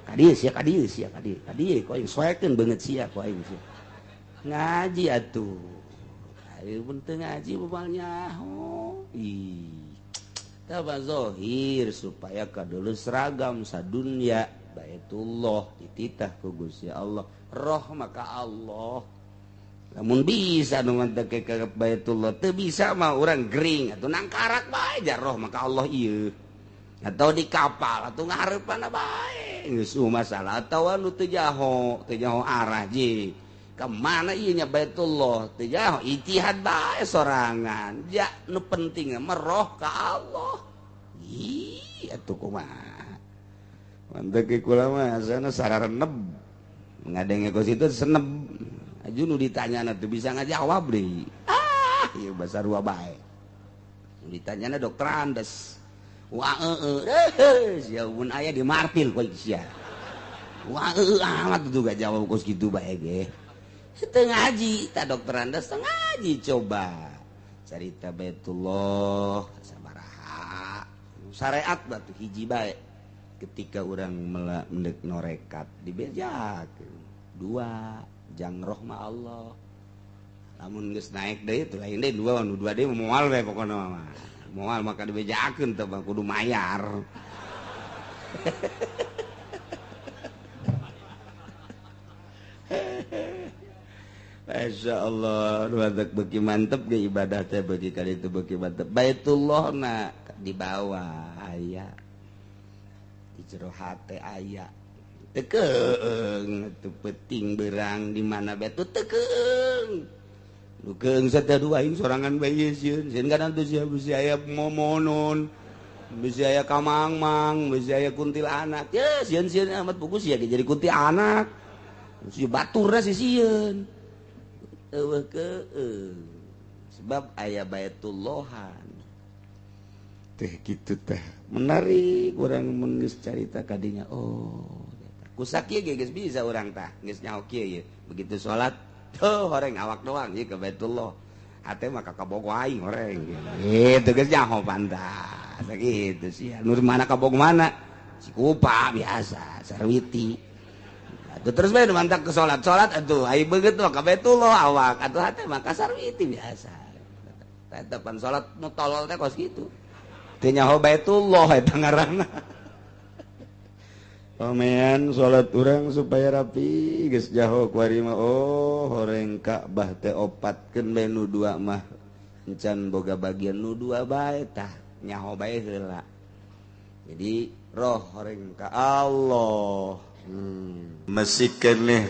Kadieu sia, kadieu sia, kadieu. Kadieu ku aing soekeun beungeut sia ku aing sia. Ngaji atuh. Ayo mun teu ngaji moal nyaho. Ih. Tah zahir supaya kadulu seragam sadunya Baitullah dititah ku Gusti Allah. Roh maka Allah. Lamun bisa nu mantep ke Baitullah, teu bisa mah urang gering atuh nangkarak bae jar roh maka Allah ieu. Atau di kapal atau ngareupana bae. Geus masalah atawa nu teu jaho arah ji. Kemana ieu nya Baitullah teu jaho ijtihad bae sorangan. Ja nu penting mah roh ka Allah. Ih atuh kumaha. Mantep ke kula mah asana sarareneb. Ngadenge kos itu seneb. Aju nu ditanyana teu bisa ngajawab deui. Ah, ieu basa rua bae. Nu ditanyana dokter Andes. Wah heeh, sia mun aya di martil kowe sia. Wah heeh amat tuh gak jawab kos kitu bae ge. Teu ngaji, ta dokter Andes teu ngaji coba. Carita Baitullah sabaraha. Syariat batu hiji bae. Ketika urang mendek norekat dibejakeun. Dua jang roh ma Allah. Lamun geus naik deui teu lain deui dua nu dua deui moal we pokona mah. Moal maka dibejakeun teh kudu mayar. Masya Allah, nu beuki mantep ge ibadah teh beuki kali itu beuki mantep. Baitullah na di bawah aya. Di jero hate aya. Teu keung teu penting berang di mana bae teu keung. Lukeung sateu aing sorangan bae sieun. Sieun kana teu sia bisi aya momonon. Bisi aya kamangmang, bisi aya kuntilanak. Ya sieun-sieun amat pugus sia jadi kuntilanak. Si baturna si sieun. Eueuh keung. Sebab aya Baitullahan. Teh kitu teh. Menarik urang mun geus carita kadinya. Oh, kusakieu ge geus bisa urang tah, geus nyaho kieu ye. Begitu salat tuh horeng awak doang ieu ke Baitullah. Hate mah kabogo aing horeng. Gitu geus nyaho pantas. Sakitu sia. Nu mana kabogo mana? Si kupa biasa, sarwiti. Atuh terus bae mantak ke salat. Salat atuh ai beungeut mah ka Baitullah awak. Atuh hate mah ka sarwiti biasa. Eta pan salat nu tolol teh kos kitu. Teu nyaho Baitullah eta ngaranna. Pamean salat urang supaya rapi geus jaho kuari mah oh horeng Ka'bah teh opatkeun bae nu dua mah encan boga bagian nu dua bae tah nyaho bae heula. Jadi roh horeng ka Allah. Masih keneh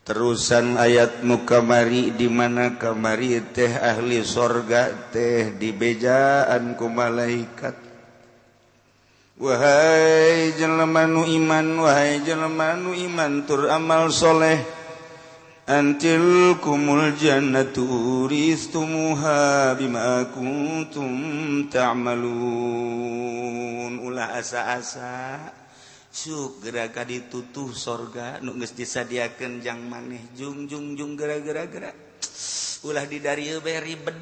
Terusan ayat nu kamari di mana kamari teh ahli sorga teh dibejaan ku malaikat. Wahai jelema nu iman, wahai jelema nu iman tur amal soleh, antil kumul jannatu uristumuha bima kuntum ta'malun. Ulah asa-asa suk geraga ditutuh sorga nu geus disadiakeun jang maneh jung jung jung gara-gara gera ulah di darieu bae ribet.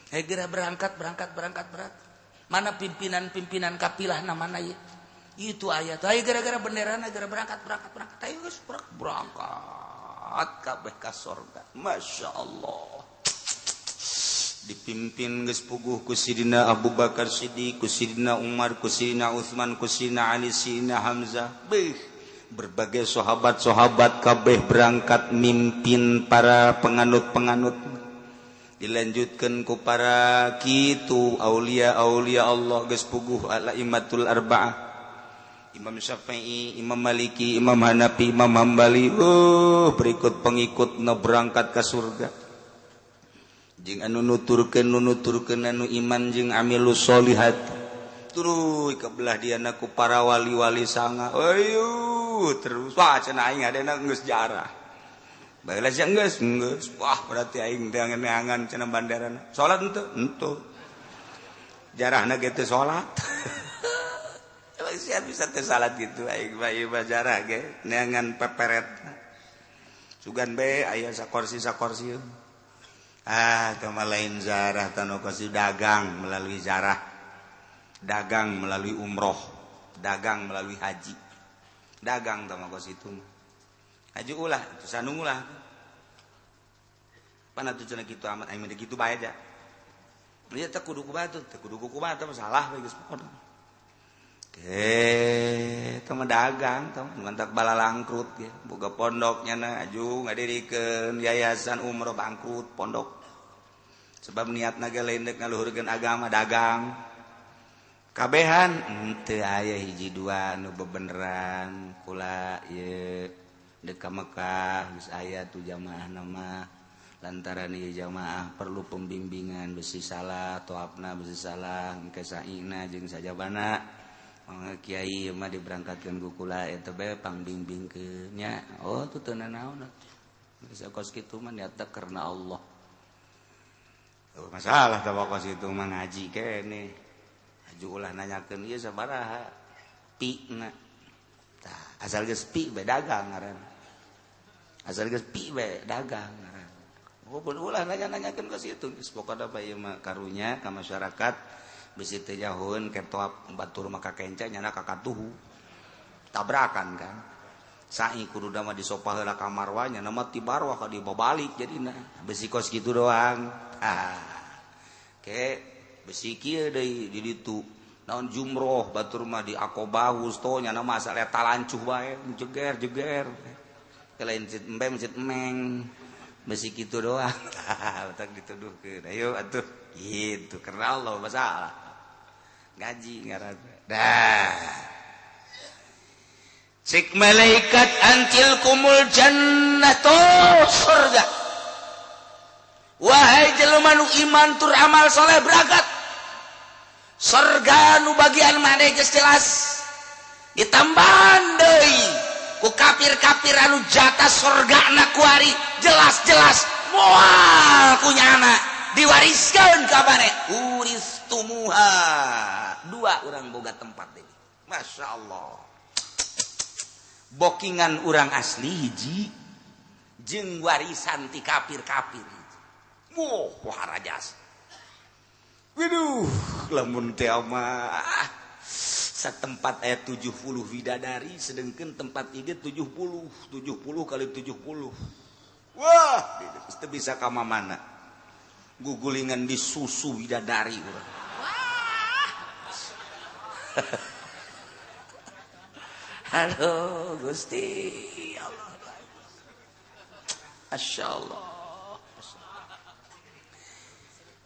Geura berangkat berangkat berangkat berangkat. Mana pimpinan-pimpinan kapilah namana ieu? Itu ayat. Ayo gara-gara benderana gara berangkat berangkat berangkat. Ayo geus berangkat kabeh ka sorga. Masya Allah. Dipimpin geus puguh ku Sidina Abu Bakar Siddiq, ku Sidina Umar, ku Sidina Utsman, ku Sidina Ali, Sidina Hamzah. Beuh, berbagai sahabat-sahabat kabeh berangkat mimpin para penganut-penganut. Dilanjutkan ku para kitu aulia-aulia Allah geus puguh al-aimatul arba'ah. Imam Syafi'i, Imam Maliki, Imam Hanafi, Imam Hambali. Berikut pengikutna berangkat ke surga. Jeung anu nuturkeun anu iman jeung amilus solihat. Tuluy ka belah diana ku para wali-wali sanga. Ayo terus wah cenah aing adena geus jarah. Baheula sia geus geus. Wah berarti aing teh neangan cenah banderana. Salat henteu? Henteu. Jarahna ge teu salat. Emang sia bisa teu salat kitu aing mah ieu mah jarah ge neangan peperet. Sugan bae aya sakorsi-sakorsi. Ah, tama lain zarah tanu kasih dagang melalui zarah, dagang melalui umroh, dagang melalui haji, dagang tama kos itu. Haji ulah, itu sanung ulah. Pana tuh cenah kitu amat, aing mah kitu bae aja. Ieu teh kudu kumaha teh kudu kumaha teh salah bae geus pokona. Ke, tama dagang tama mantak balalangkrut ge, boga pondok nyana aju ngadirikeun yayasan umroh bangkrut pondok. Sebab niatna ge lain deuk ngaluhurkeun agama dagang. Kabehan henteu aya hiji dua nu bebeneran kula ieu deuk ka Mekah geus aya tu jamaahna mah. Lantaran ieu jamaah perlu pembimbingan besi salah toapna besi salah engke saina jeung sajabana. Mangga kiai mah diberangkatkeun ku kula eta bae pangbimbingkeun nya. Oh tu teu nanaon atuh. Geus kos kitu mah niatna karena Allah. Masalah teh kos itu mah ngaji keneh. Aju ulah nanyakeun ieu sabaraha pi-na. Tah asal geus pi bae dagang ngaranna. Asal geus pi bae dagang ngaranna. Oh ulah nanya-nanyakeun kos itu geus pokona bae ieu mah karunya ka masyarakat bisi teu jauheun ketoap batur mah kakenca nyana kakatuhu. Tabrakan kan. Sa'i kudu mah disopah heula ka marwah nyana mah ti marwah ka dibabalik jadina. Besi kos kitu doang. Ah. Ke besi kieu deui di ditu. Naon jumroh batur mah di Aqobah wusto nyana mah asa talancuh bae jeger-jeger. Lain masjid embe masjid emeng. Besi kitu doang. Tah dituduhkeun. Ayo atuh gitu karena Allah masalah. Ngaji ngaranna. Dah. Sik malaikat antil kumul jannatu surga. Wahai jelema nu iman tur amal soleh berangkat. Surga nu bagian maneh geus jelas. Ditambahan deui ku kafir-kafir anu jatah surgana kuari jelas-jelas moal kunyana diwariskeun ka maneh. Uristumuha. Dua urang boga tempat deui. Masya Allah. Bokingan urang asli hiji jeung warisan ti kafir-kafir. Wah, waharajas. Waduh, lamun teh mah satempat aya 70 widadari sedengkeun tempat ieu 70, 70 kali 70. Wah, teu bisa ka mamana. Gugulingan di susu widadari urang. Wah. Halo Gusti Allah. Masya Allah.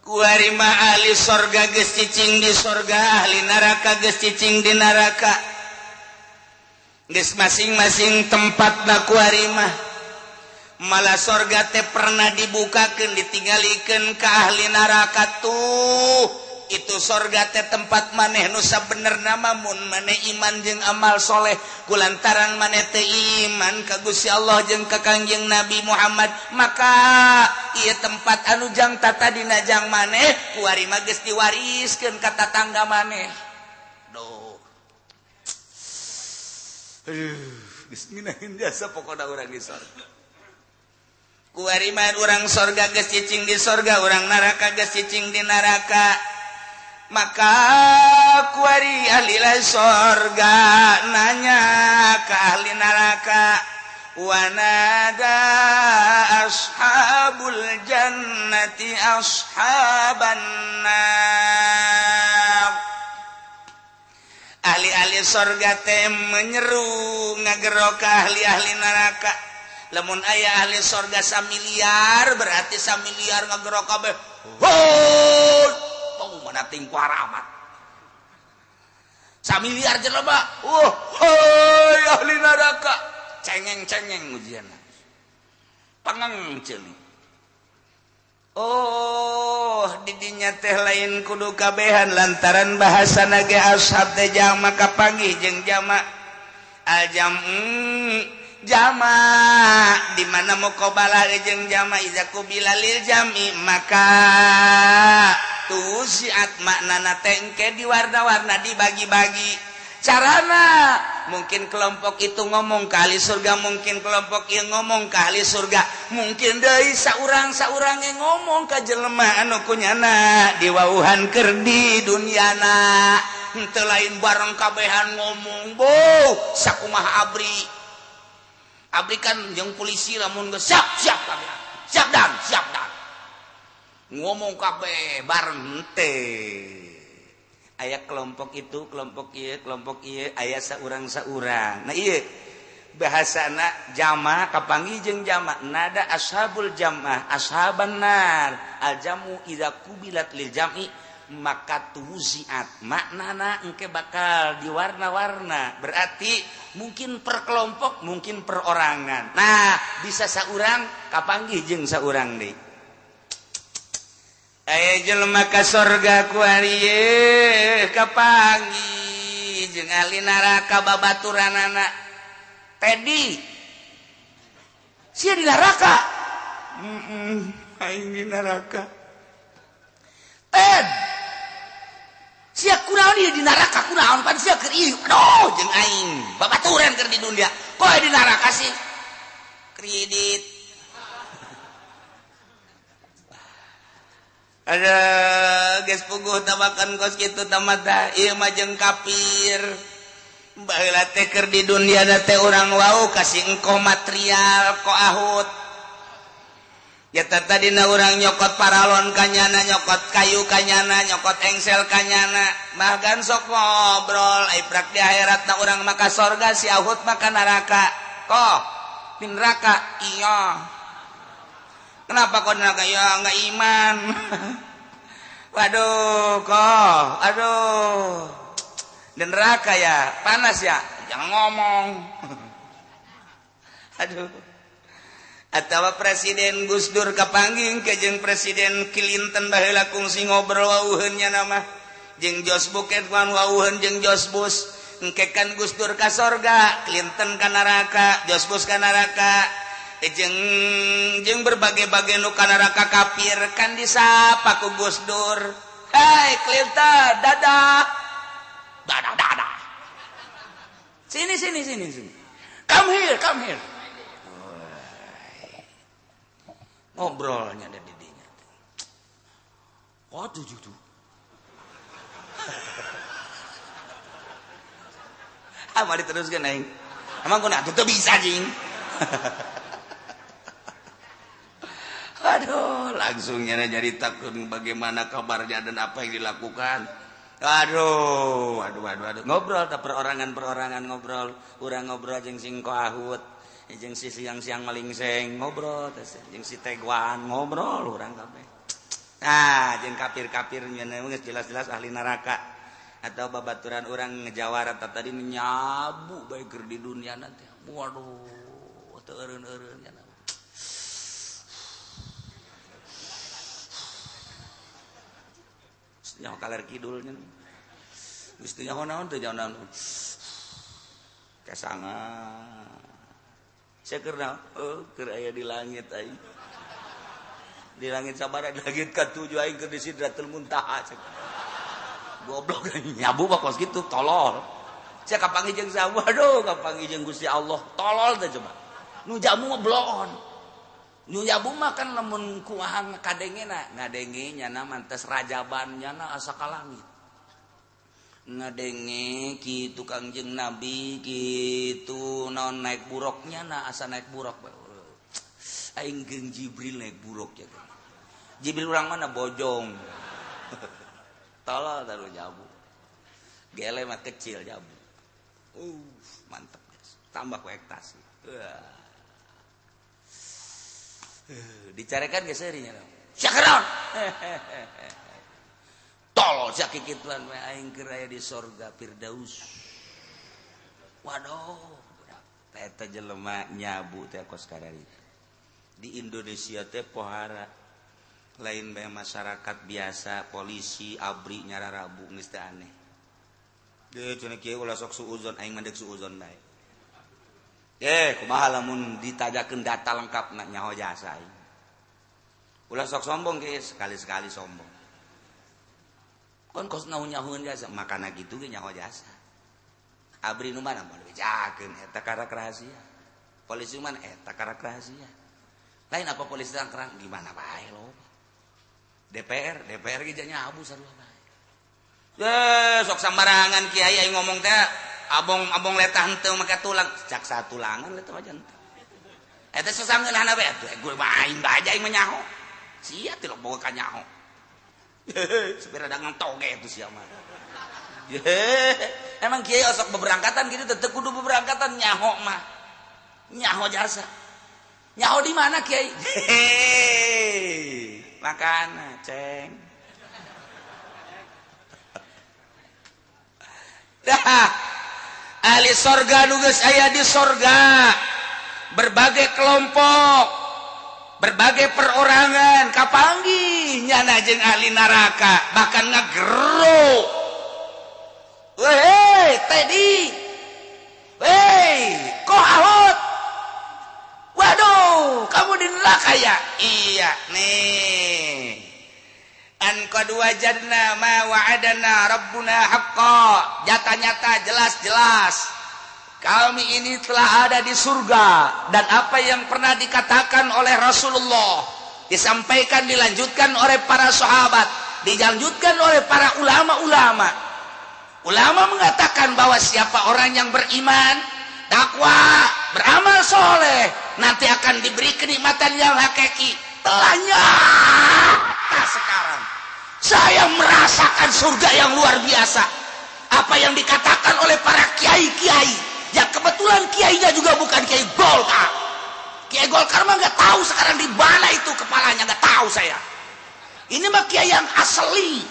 Kuari mah ahli sorga geus cicing di sorga, ahli neraka geus cicing di neraka. Geus masing-masing tempatna kuari mah. Malah sorga teh pernah dibukakeun ditinggalikeun ka ahli neraka tuh. Itu sorga teh tempat maneh nu sabenerna mah mun maneh iman jeung amal soleh, kulantaran maneh teh iman ka Gusti Allah jeung ka Kangjeng Nabi Muhammad, maka ieu tempat anu jang tatadina jang maneh kuari mah geus diwariskeun ka tatangga maneh. Duh. Aduh, geus ngeunaheun jasa pokona urang di sorga. Kuari mah urang sorga geus cicing di sorga, urang neraka geus cicing di neraka. Maka kuari ahli sorga nanya ke ahli neraka, wanada ashabul jannati ashaban nar. Ahli-ahli sorga teh menyeru ngagero ke ahli-ahli neraka. Lamun aya ahli sorga samiliar berarti samiliar ngagero kabeh. Hoi, mana tingkuh amat. Samiliar jelema. Hoi ahli neraka. Cengeng-cengeng ujian. Pangeng ceuli. Oh, didinya teh lain kudu kabehan lantaran bahasa nage ashab teh jama kapanggih jeung jama. Al jam'u jama di mana muqabalah jeung jama iza kubila lil jami maka tusiat maknana teh engke diwarna-warna dibagi-bagi. Carana mungkin kelompok itu ngomong ke ahli surga, mungkin kelompok ieu ngomong ke ahli surga, mungkin deui saurang-saurang yang ngomong ka jelema anu kunyana diwauhan keur di dunyana. Henteu lain bareng kabehan ngomong boh sakumaha abri. Abri kan jeung polisi lamun geus siap siap kabeh. Siap dan siap dan. Ngomong kabeh bareng henteu. Aya kelompok itu, kelompok ieu, aya saurang-saurang. Nah ieu bahasana jama kapanggih jeung jama nada ashabul jamaah ashaban nar. Al jamu idza kubilat lil jam'i maka tuziat maknana engke bakal diwarna-warna, berarti mungkin per kelompok, mungkin perorangan. Nah bisa saurang kapanggih jeung saurang deui. Aya jelema ka sorga kuari kapanggih jeung ahli neraka babaturanana. Tedi sia di neraka. Aing di neraka. Ted sia kunaon ieu di neraka kunaon pan sia keur ieu. Aduh jeung aing babaturan keur di dunia. Koe di neraka sih kredit. Ada geus puguh tabakan kos kitu tamata ieu mah jeung kafir. Baheula teh keur di dunia teh urang wau kasih engko material ko ahut. Ya tadina urang nyokot paralon kanyana, nyokot kayu kanyana, nyokot engsel kanyana. Bahkan sok ngobrol ai prak di akhirat na urang maka sorga si ahut maka neraka. Koh di neraka iya. Kenapa kau neraka? Ya nggak iman. Waduh kok, aduh. Di neraka ya, panas ya. Jangan ngomong. Aduh. Atau Presiden Gus Dur kapanggih ke jeung Presiden Clinton baheula kungsi ngobrol wauheun nya nama. Jeung Jos Buket wan wauheun jeung Jos Bush. Engke kan Gus Dur ka sorga, Clinton ka neraka, Jos Bush ka neraka. Jeung berbagai-bagai nu ka neraka kafir kan disapa ku Gus Dur. Hei Clinton, dadah. Dadah dadah. Sini sini sini sini. Come here, come here. Ngobrolnya ada didinya. Waduh tuh. Ah, mari teruskeun aing. Emang kunaon teu bisa jing. Aduh, langsungnya nyaritakeun bagaimana kabarnya dan apa yang dilakukan. Aduh, aduh, aduh, aduh. Ngobrol tak perorangan-perorangan ngobrol. Urang ngobrol jeung sing koahut, jeung si siang-siang malingseng ngobrol, jeung si teguan ngobrol urang kabeh. Nah, jeung kafir-kafir nya geus jelas-jelas ahli neraka atau babaturan urang ngejawara tadi nyabu bae keur di dunia nanti. Waduh, teu eureun-eureun nya. Nyaho kaler kidulnya. Geus teu nyaho naon teu nyaho naon. Kesanga. Sia keur naon? Oh, keur aya di langit aing. Di langit sabaraha? Di langit katujuh aing keur di Sidratul Muntaha cek. Goblok nyabu mah kos kitu tolol. Sia kapanggih jeung saha? Waduh, kapanggih jeung Gusti Allah. Tolol teh coba. Nu jamu mah bloon. Nu jamu mah kan lamun kumaha kadengena, ngadenge nyana mantes rajaban nyana asa ka langit. Ngadenge kitu Kangjeng Nabi kitu naon naik buruknya na asa naik buruk. Aing jeung Jibril naik buruk ya. Jibril urang mana bojong. Tolol taruh jabu. Gele mah kecil jabu. Mantep guys. Tambah ku ektasi. Dicarekan geus seurinya. Syakron. Tolol sia kikituan we aing keur aya di sorga Firdaus. Waduh, budak. Eta jelema nyabu teh kos kararitu. Di Indonesia teh pohara lain bae masyarakat biasa, polisi, abri nyararabu geus teh aneh. Deh cenah kieu ulah sok suuzon aing mah deuk suuzon bae. Kumaha lamun ditajakeun data lengkap na nyaho jasa aing. Ulah sok sombong ge sekali-sekali sombong. Kon kos naon nyahoeun jasa, makana kitu ge nyaho jasa. Abri nu mana moal bejakeun eta karak rahasia. Polisi mana eta karak rahasia. Lain apa polisi tangkerang gimana bae lo. DPR, DPR ge nyabu sarua bae. Sok sambarangan kiai aing ngomong teh abong-abong letah henteu make tulang, cak satulangan letah mah henteu. Eta sasangeunahna bae atuh gue mah aing bae aing mah nyaho. Sia teh boga ka nyaho. Supir dagang toge itu sia mah. Emang kiai osok beberangkatan gitu teu kudu beberangkatan nyaho mah. Nyaho jasa. Nyaho di mana kiai? Makan ceng. Dah. Ahli sorga nu geus aya di sorga. Berbagai kelompok, berbagai perorangan kapanggih nyana jeung ahli neraka bahkan ngagero. Weh, Teddy. Weh, kok ahot? Waduh, kamu di neraka ya? Iya, nih. An qad wajadna ma wa'adana rabbuna haqqa. Nyata-nyata jelas-jelas kami ini telah ada di surga dan apa yang pernah dikatakan oleh Rasulullah disampaikan, dilanjutkan oleh para sahabat, dilanjutkan oleh para ulama-ulama. Ulama mengatakan bahwa siapa orang yang beriman, takwa, beramal soleh, nanti akan diberi kenikmatan yang hakiki. Telah nyata sekarang. Saya merasakan surga yang luar biasa. Apa yang dikatakan oleh para kiai-kiai, ya kebetulan kiainya juga bukan kiai Golkar. Kiai Golkar mah nggak tahu sekarang di mana itu kepalanya, nggak tahu saya. Ini mah kiai yang asli.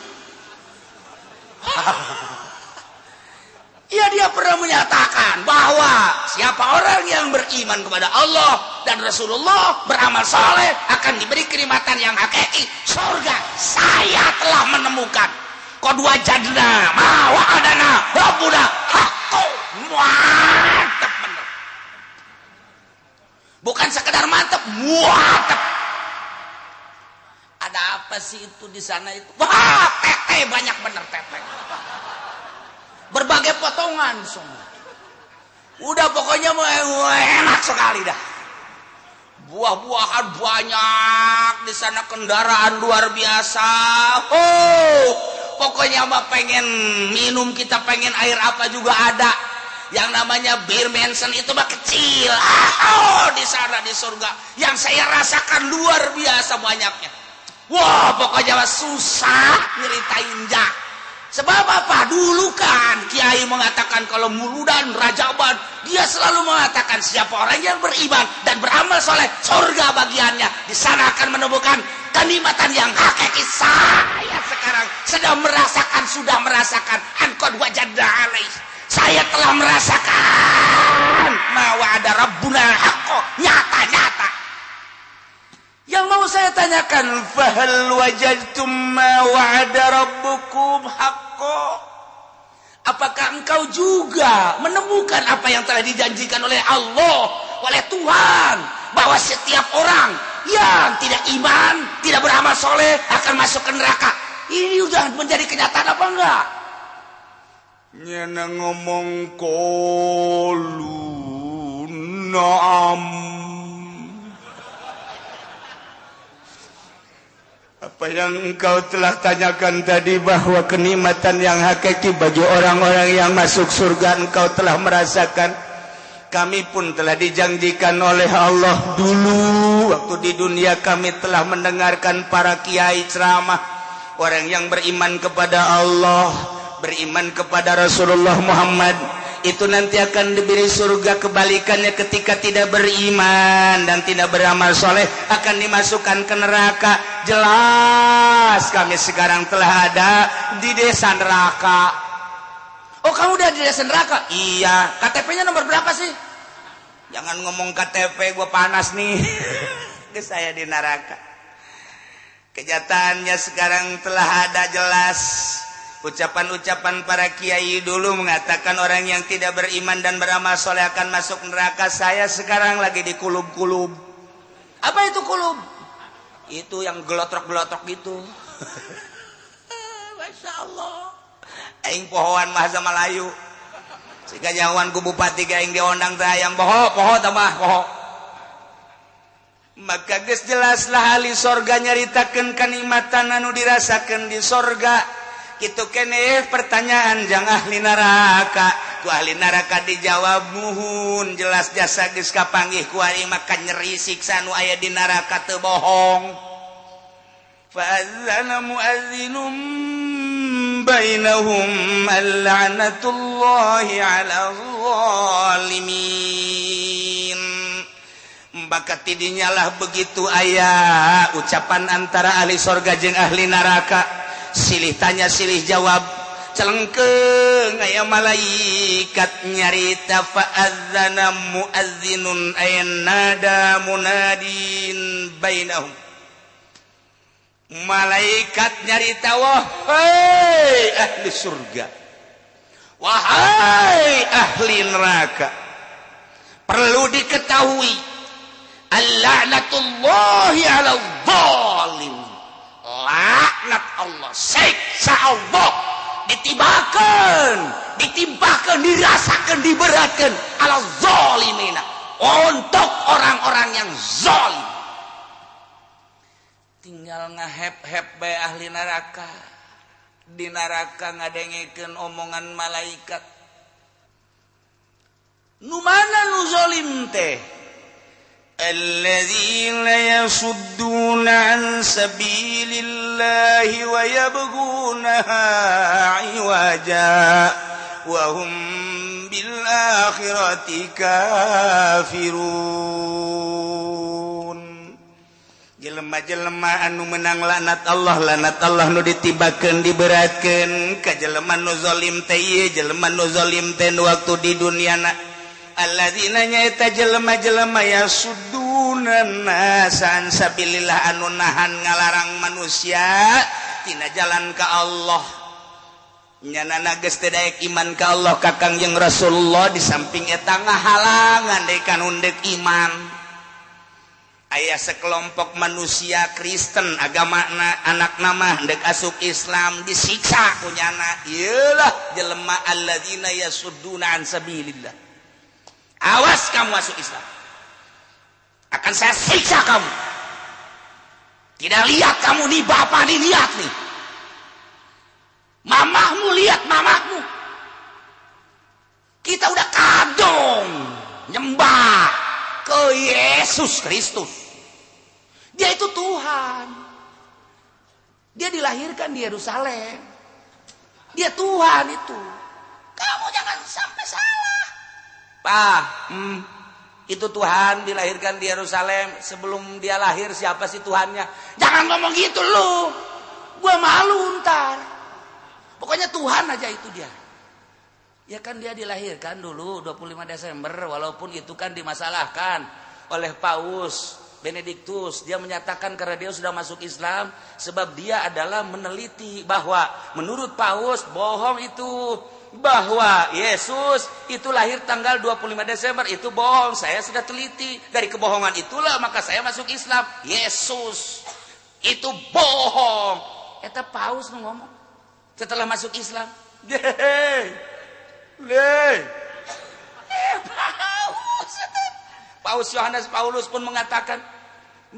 Ya dia pernah menyatakan bahwa siapa orang yang beriman kepada Allah dan Rasulullah, beramal soleh, akan diberi kenikmatan yang hakiki, surga. Saya telah menemukan. Qad wajadna ma wa'adana rabbuna haqqo. Mantap bener. Bukan sekedar mantap, mantap. Ada apa sih itu di sana itu? Wah, tete banyak bener tete. Berbagai potongan semua. Udah pokoknya enak sekali dah. Buah-buahan banyak di sana, kendaraan luar biasa. Oh, pokoknya mah pengen minum kita pengen air apa juga ada. Yang namanya bir Manson itu mah kecil. Oh, di sana di surga yang saya rasakan luar biasa banyaknya. Wah, pokoknya mah susah nyeritain dah. Sebab apa? Dulu kan kiai mengatakan kalau muludan, rajaban, dia selalu mengatakan siapa orang yang beriman dan beramal soleh, surga bagiannya. Di sana akan menemukan kenikmatan yang hakiki. Saya sekarang sedang merasakan, sudah merasakan. Anqad wajadna alaih. Saya telah merasakan ma wa'ada rabbuna haqqo, nyata-nyata. Yang mau saya tanya tanyakan, fahal wajadtum ma wa'ada rabbukum haqqo? Apakah engkau juga menemukan apa yang telah dijanjikan oleh Allah, oleh Tuhan, bahwa setiap orang yang tidak iman, tidak beramal soleh akan masuk ke neraka? Ini udah menjadi kenyataan apa enggak? Nyana ngomong qalu na'am. Apa yang engkau telah tanyakan tadi bahwa kenikmatan yang hakiki bagi orang-orang yang masuk surga engkau telah merasakan. Kami pun telah dijanjikan oleh Allah dulu waktu di dunia kami telah mendengarkan para kiai ceramah, orang yang beriman kepada Allah, beriman kepada Rasulullah Muhammad, itu nanti akan diberi surga. Kebalikannya ketika tidak beriman dan tidak beramal soleh akan dimasukkan ke neraka. Jelas kami sekarang telah ada di desa neraka. Oh, kamu udah di desa neraka? Iya. KTP-nya nomor berapa sih? Jangan ngomong KTP, gue panas nih. Saya di neraka. Kenyataannya sekarang telah ada jelas. Ucapan-ucapan para kiai dulu mengatakan orang yang tidak beriman dan beramal soleh akan masuk neraka. Saya sekarang lagi di kulub-kulub. Apa itu kulub? Itu yang gelotrok-gelotrok gitu. Masya Allah. Aing pohoan bahasa Melayu. Sehingga jauhan ku bupati aing diondang teh hayang poho, poho tambah poho. Maka geus jelaslah ahli sorga nyaritakeun kanikmatan anu dirasakeun di sorga. Kitu keneh pertanyaan jang ahli neraka. Ku ahli neraka dijawab muhun jelas jasa geus kapanggih ku ari maka nyeri siksa nu aya di neraka teu bohong. Fa adzana muadzinum bainahum al-la'natullahi 'alal zalimin. Maka tidinyalah begitu aya ucapan antara ahli sorga jeung ahli neraka. Silih tanya silih jawab, celengkeung aya malaikat nyarita fa'adzana muadzinun ay nada munadin bainahum. Malaikat nyarita, wahai ahli surga, wahai ahli neraka, perlu diketahui al-la'natullahi 'alal zalim. Laknat Allah, siksa Allah ditibakan, ditimpakan, dirasakan, diberatkan ala zalimina, untuk orang-orang yang zalim. Tinggal ngahep-hep bae ahli neraka. Di neraka ngadengekeun omongan malaikat. Nu mana nu zalim teh? Alladzina yasudduna an sabilillahi wa yabghunaha 'iwaja wa hum bil akhirati kafirun. Jelema-jelema anu menang laknat Allah nu ditibakeun diberatkeun ka jelema nu zalim teh ieu, jelema nu zalim teh waktu di duniana. Alladzina nyaeta jelema-jelema yasudduna nasa an sabilillah anu nahan ngalarang manusia tina jalan ka Allah. Nyanana geus teu daek iman ka Allah ka Kangjeng Rasulullah, di samping eta ngahalangan deui ka nu deuk iman. Aya sekelompok manusia Kristen agamana anak nama deuk asup Islam disiksa ku nyana. Ieulah jelema alladzina yasudduna an sabilillah. Awas kamu masuk Islam, akan saya siksa kamu. Tidak lihat kamu nih, bapak nih lihat nih, mamahmu lihat mamahmu. Kita udah kadung nyembah ke Yesus Kristus. Dia itu Tuhan. Dia dilahirkan di Yerusalem. Dia Tuhan itu. Kamu jangan sampai salah. Pak, itu Tuhan dilahirkan di Yerusalem. Sebelum dia lahir siapa sih Tuhannya? Jangan ngomong gitu lu. Gua malu ntar. Pokoknya Tuhan aja itu dia. Ya kan dia dilahirkan dulu 25 Desember, walaupun itu kan dimasalahkan oleh Paus. Benedictus, dia menyatakan karena dia sudah masuk Islam, sebab dia adalah meneliti bahwa menurut Paus bohong itu, bahwa Yesus itu lahir tanggal 25 Desember itu bohong. Saya sudah teliti, dari kebohongan itulah maka saya masuk Islam. Yesus itu bohong. Eta Paus nu ngomong setelah masuk Islam. Paus. Paus Yohanes Paulus pun mengatakan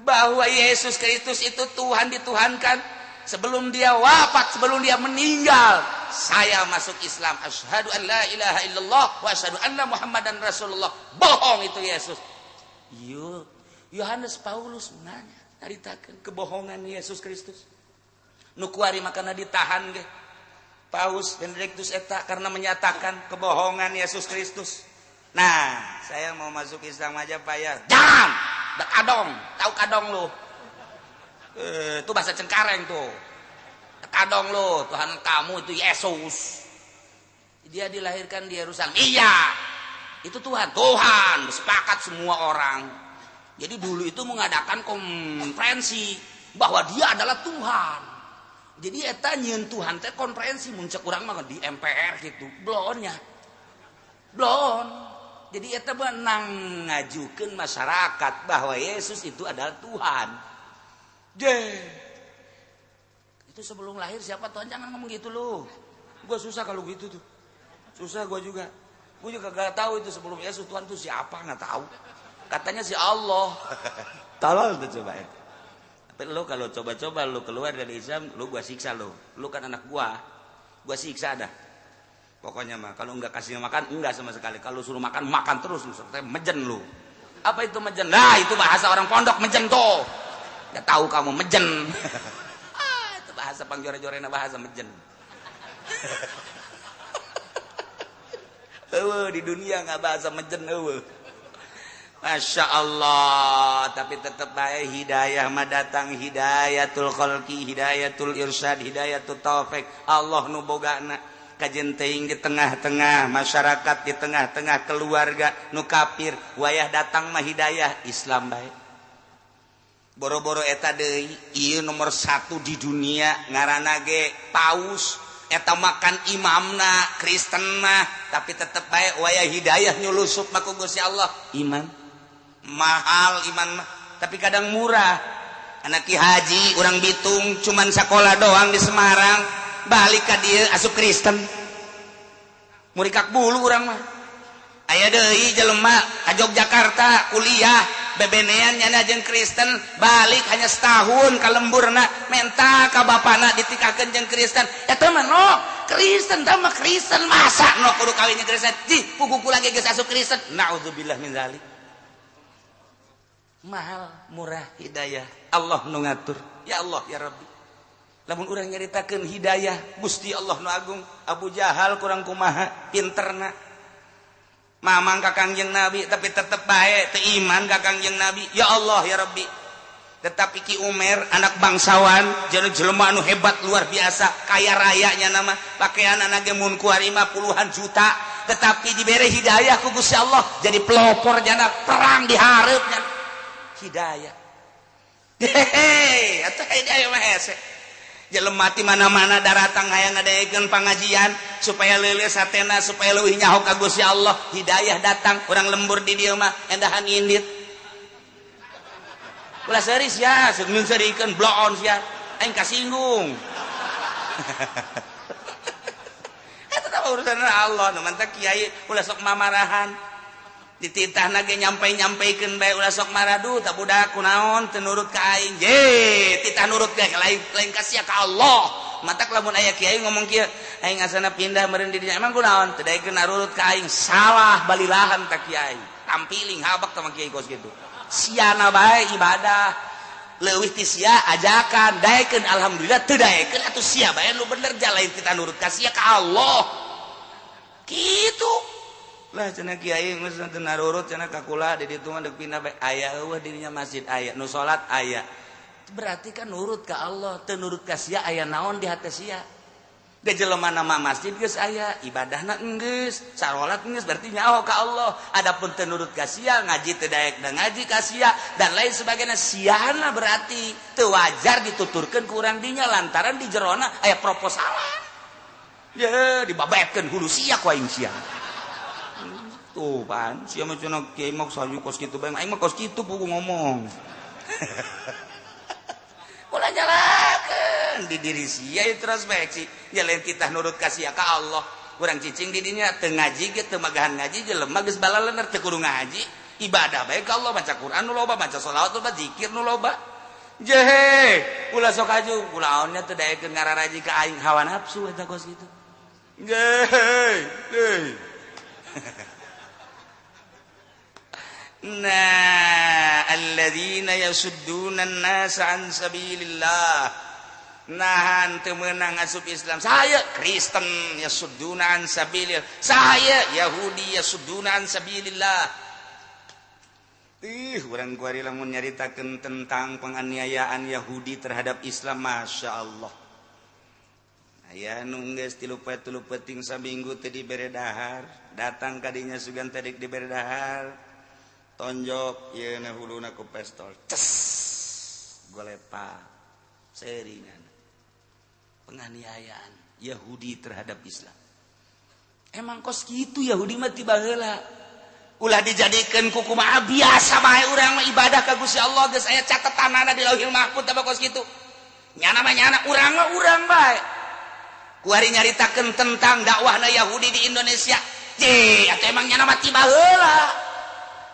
bahwa Yesus Kristus itu Tuhan, dituhankan. Sebelum dia wafat, sebelum dia meninggal, saya masuk Islam. Asyhadu an la ilaha illallah wa asyhadu anna Muhammadan Rasulullah. Bohong itu Yesus. Yohanes Paulus nanya, nyaritakeun kebohongan Yesus Kristus. Nu kuari makana ditahan ge. Paus Benedictus eta karena menyatakan kebohongan Yesus Kristus. Nah, saya mau masuk Islam aja Pak ya. Jangan! Da kadong, tahu kadong lu. Itu bahasa Cengkareng tuh. Kadong lu, Tuhan kamu itu Yesus. Dia dilahirkan di Yerusalem. Iya. Itu Tuhan. Tuhan, sepakat semua orang. Jadi dulu itu mengadakan konferensi bahwa dia adalah Tuhan. Jadi eta nyieun Tuhan teh konferensi mun cek urang mah di MPR gitu. Blonnya. Blon. Jadi eta menang ngajukeun masyarakat bahwa Yesus itu adalah Tuhan. Deh. Itu sebelum lahir siapa Tuhan, jangan ngomong gitu lu. Gua susah kalau gitu tuh. Susah gua juga. Gua juga gak tahu itu sebelum Yesus Tuhan tuh siapa, nggak tahu. Katanya si Allah. Tolol tuh coba itu. Tapi lu kalau coba-coba lu keluar dari Islam, lu gua siksa lu. Lu kan anak gua. Gua siksa dah. Pokoknya mah kalau enggak kasih makan enggak sama sekali. Kalau suruh makan, makan terus lu, sampai mejen lu. Apa itu mejen? Nah, itu bahasa orang pondok mejen tuh. Enggak tahu kamu mejen. Ah, itu bahasa pangjore-jorena bahasa mejen. Eueuh di dunia enggak bahasa mejen eueuh. Masya Allah, tapi tetap baik hidayah mah datang, hidayatul khalqi, hidayatul irsyad, hidayatul taufik. Allah nu bogana kajen teuing di tengah-tengah masyarakat, di tengah-tengah keluarga nu kafir, wayah datang mah hidayah Islam baik. Boro-boro eta deui, ieu nomor 1 di dunia ngaranna ge paus, eta makan imamna Kristen mah, tapi tetep bae wayah hidayah nyulusup mah ku Gusti Allah. Iman mahal, iman mah, tapi kadang murah. Anak Ki Haji urang Bitung cuman sekolah doang di Semarang, balik ka dieu asup Kristen, murikak bulu urang mah. Aya deui jelema ka Yogyakarta kuliah bebenean nyana jeung Kristen, balik hanya setahun ka lemburna menta ka bapana ditikahkeun jeung Kristen. Eta mah no Kristen, tah mah Kristen, masa no kudu kawin jeung Kristen? Jih, puguh kula ge geus asup Kristen. Naudzubillah min zalik. Mahal murah hidayah Allah nu ngatur. Ya Allah ya Rabbi. Lamun urang nyaritakeun hidayah Gusti Allah nu agung, Abu Jahal kurang kumaha pinterna. Mamang ka Kangjeng Nabi tapi tetep bae teu iman ka Kangjeng Nabi. Ya Allah ya Rabbi. Tetapi Ki Umar anak bangsawan, jadi jelema anu hebat luar biasa, kaya rayanya nama, pakaian anak ge mun kuari mah puluhan juta, tetapi dibere hidayah ku Gusti Allah jadi pelopor jana perang di hareupnya. Hidayah. Hehehe, atuh hidayah mah hese. Jelema ti mana-mana daratang hayang ngadaekeun pangajian supaya leuleus hatena, supaya leuwih nyaho ka Gusti Allah. Hidayah datang, urang lembur di dieu mah endahan indit. Ulah seuri sia, seung seurikeun bloon sia, aing kasinggung. Eta tah urusan Allah, nu mantak kiai ulah sok mamarahan. Dititahna ge nyampe-nyampeikeun bae ulah sok maradu, tak budak kunaon teu nurut ka aing. Je, titah nurut ge lain ka sia ka Allah. Matak lamun aya kiai ngomong kieu, aing asana pindah meureun di dinya, emang kunaon teu daekeun nurut ka aing. Salah balilahan ta kiai. Tampiling habak tah kiai kos kitu. Siana bae ibadah. Leuwih ti sia ajakan, daekeun alhamdulillah, teu daekeun atuh sia bae nu bener jalain titah nurut ka sia ka Allah. Kitu. Lah cenah kiai geus teu narurut cenah ka kula di ditu mah deuk pindah bae aya eueuh dirinya masjid aya nu salat aya. Berarti kan nurut ka Allah, teu nurut ka sia aya naon di hate sia. Da jelema nama masjid geus aya, ibadahna geus, sarolat geus, berarti nyaho ka Allah. Adapun teu nurut ka sia, ngaji teu daek da ngaji ka sia dan lain sebagainya, siana berarti teu wajar dituturkeun ku urang dinya lantaran di jerona aya proposalan. Ye, dibabetkeun hulu sia ku aing sia. Tuh pan, sia mah cenah kiai mah saju kos kitu bae, aing mah kos kitu pugu ngomong. Ulah nyalakeun di diri sia introspeksi, nya lain kita nurut ka sia ka Allah. Urang cicing di dinya teu ngaji ge teu magahan ngaji, jelema geus balalener teu kudu ngaji, ibadah bae ka Allah, maca Quran nu loba, maca sholawat loba, zikir nu loba. Jehe, ulah sok aju, kulaonnya teu daekeun ngararaji ka aing hawa nafsu eta kos kitu. Jehe, heuh. Nah, alladzina yasudduna an-nasa an sabilillah. Nahan teu meunang asup Islam. Saya Kristen yasudduna an sabilillah. Saya Yahudi yasudduna an sabilillah. Ih, urang kuari lamun nyaritakeun tentang penganiayaan Yahudi terhadap Islam, Masya Allah. Aya nu geus 3 peuting saminggu teu dibere dahar, datang ka dinya sugan teh dibere dahar. Tonjok yeuna huluna ku pestol, ces golepa seringan. Penganiayaan Yahudi terhadap Islam. Emang kos kitu Yahudi mah ti baheula. Ulah dijadikeun ku kumaha biasa bae urang mah ibadah ka Gusti Allah geus aya catetanana di Lauhil Mahfuz teh kos kitu. Nyana mah nyana, urang mah urang bae. Kuari nyaritakeun tentang dakwahna Yahudi di Indonesia. Je, atuh emang nyana mah ti baheula.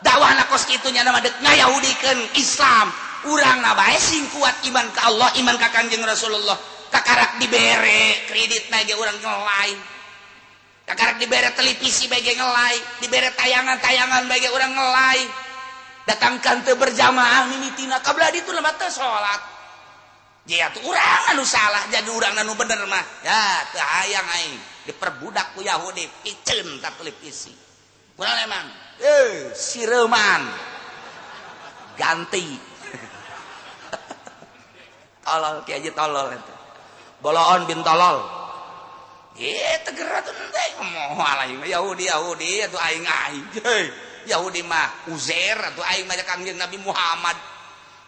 Dakwahna kos kitu nya mah deuk ngayahudikeun Islam. Urangna bae sing kuat iman ka Allah, iman ka Kangjeng Rasulullah. Kakarak dibere kreditna ge urang ngelai. Kakarak dibere televisi bae ge ngelai, dibere tayangan-tayangan bae ge urang ngelai. Datangkan teu berjamaah mimitina kabla ditu mah teu salat. Je atuh urang anu salah jadi urang anu bener mah. Ya teu hayang aing diperbudak ku Yahudi piceun ta televisi. Urang emang sireman ganti. Tolol kieu aja tolol eta. Boloon bin tolol. Teger atuh teh moal aing Yahudi Yahudi atuh aing aing. Yahudi mah Uzair atuh aing mah Kangjeng Nabi Muhammad.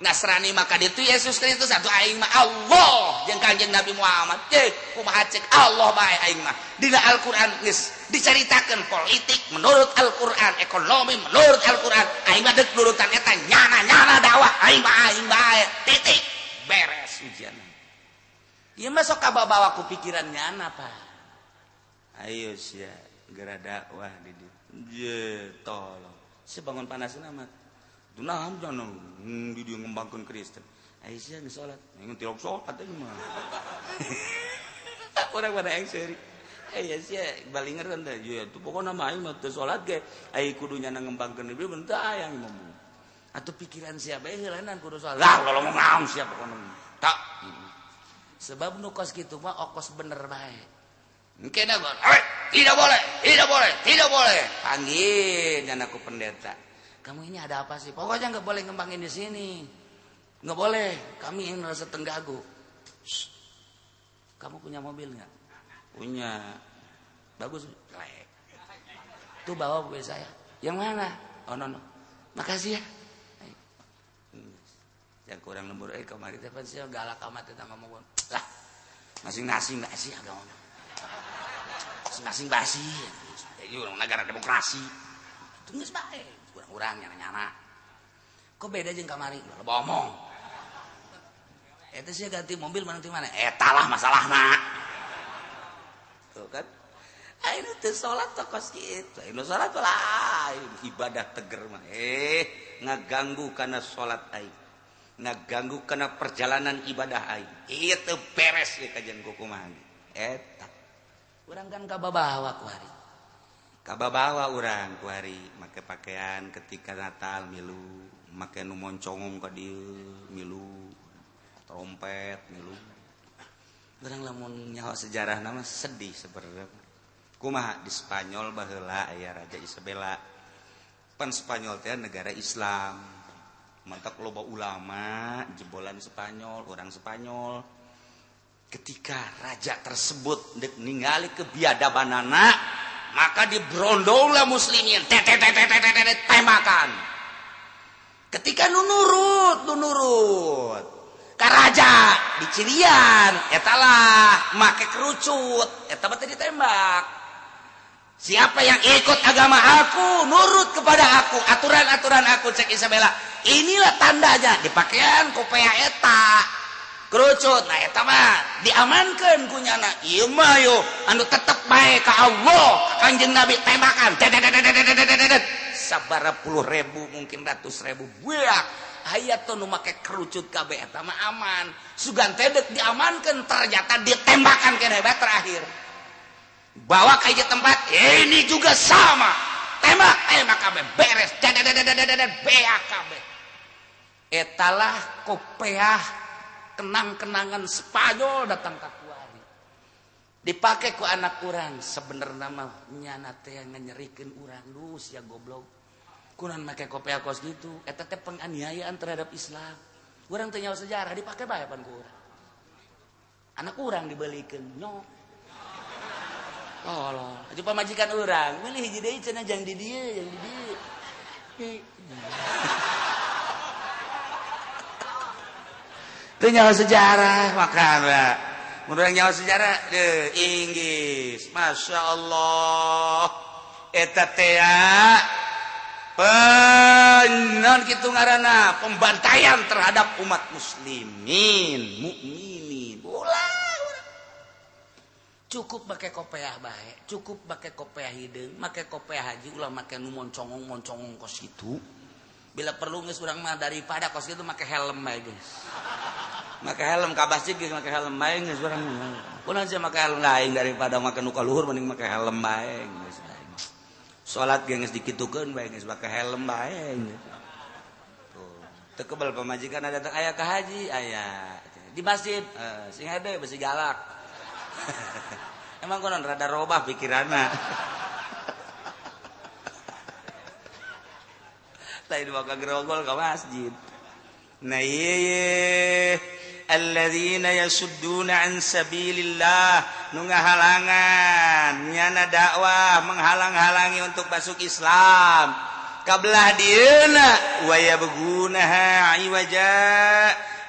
Nasrani mah ka ditu Yesus Kristus atuh aing mah Allah jeung Kangjeng Nabi Muhammad. Kumaha cek Allah bae aing mah. Dina Al-Qur'an geus dicaritakeun politik menurut Al-Qur'an, ekonomi menurut Al-Qur'an. Aing mah deuk nurutan eta nyana-nyana dakwah aing mah aing bae. Titik. Beres ujian. Ieu mah sok kababawa ku pikiran nyana, Pak. Ayo sia geura dakwah di dieu. Je tolong. Sebangun panasna mah. Nah, jangan di dia ngembangkeun Kristen. Aisyah geus salat, aing tilok salat aing mah. Urang pada aing seuri. Aisyah balingeran teh, ya tuh pokona mah aing mah teu salat ge, ai kudu nyana ngembangkeun ieu teu aya ngomong. Atuh pikiran sia bae heulanan kudu salat. Lah ngomong naon sia pokona. Tak. Sebab nu kos kitu mah okos bener bae. Engke na tidak boleh, tidak boleh, tidak boleh. Panggil nyana ku pendeta. Kamu ini ada apa sih? Pokoknya nggak boleh ngembangin di sini, nggak boleh. Kami yang merasa tenggagu. Shh. Kamu punya mobil nggak? Punya. Bagus, jelek. Tuh bawa mobil saya. Yang mana? Oh no, no. Makasih ya. Yang kurang lembur, kemarin teh sih galak amat tentang ngomong. Lah, masing-masing basi agama. Masing-masing basi. Jadi orang negara demokrasi. Itu nggak baik. Urang nyana-nyana. Kok beda jeung kamari? Loba omong. Eta sih ganti mobil mana ti mana? Eta lah masalahna. Tuh kan? Aing teu salat teh kos kitu. Aing salat lah ibadah teger mah. Ngaganggu kana salat aing. Ngaganggu kana perjalanan ibadah aing. Ieu teu beres ieu kajian kumaha. Eta. Urang kan kababawa ku hari. Kababawa urang kuari make pakaian ketika Natal milu, make nu moncongong ka dieu milu, trompet milu. Urang lamun nyaho sejarahna mah sedih sebenarnya. Kumaha di Spanyol baheula aya Raja Isabella. Pan Spanyol teh negara Islam. Mantak loba ulama jebolan Spanyol, orang Spanyol. Ketika raja tersebut dek ningali kebiadabanana, maka dibrondonglah muslimin, tembakan. Ketika nu nurut ka raja dicirian, eta lah make kerucut, eta mah teh ditembak. Siapa yang ikut agama aku, nurut kepada aku, aturan-aturan aku, cek Isabella. Inilah tandanya, dipakean kopea eta kerucut. Nah eta mah diamankeun ku nyana. Ieu mah yo anu tetep bae ka Allah, ka Kanjeng Nabi, tembakan. Sabara puluh ribu, mungkin ratus ribu buak. Aya tuh nu make kerucut kabeh, eta mah aman. Sugan teh deuk diamankeun, ternyata ditembakan keneh bae terakhir. Bawa ke hiji tempat, ini juga sama. Tembak, tembak kabeh, beres. Beak kabeh. Etalah kopeah kenang-kenangan Spanyol datang ka kuari. Dipake ku anak urang, sebenarnya mah nyana teh nyerikeun urang, lu sia goblok. Kunaon make kopeah kos gitu? Eta teh penganiayaan terhadap Islam. Urang teh nyawa sejarah dipake bae pan ku urang. Anak urang dibelikeun, no. Tolol, aja pamajikan urang, meuli hiji deui cenah jang di dieu, jang di dieu. Teu nyawa sejarah makana. Mun urang nyawa sejarah deuh Inggris. Masya Allah. Eta teh penon kitu ngaranna pembantaian terhadap umat muslimin, mukminin. Ulah cukup make kopeah bae, cukup make kopeah hideung, make kopeah haji, ulah make nu moncongong-moncongong kos kitu. Bila perlu geus urang mah daripada kos kitu make helm bae geus. Make helm ka masjid geus make helm bae geus urang. Kunaon sia make helm lain daripada make nu ka luhur mending make helm bae geus. Salat ge geus dikitukeun bae geus make helm bae. Tuh, teu kebel pamajikan datang aya ka haji, aya. Di masjid sing hade besi galak. Emang konon rada robah pikiranna. Lain maka gerogol ke masjid. Nah ieu alladzina yasudduna an sabilillah, nu ngahalangan nyana dakwah, menghalang-halangi untuk masuk Islam. Kabelah dieuna wa yabghunaha iwaja,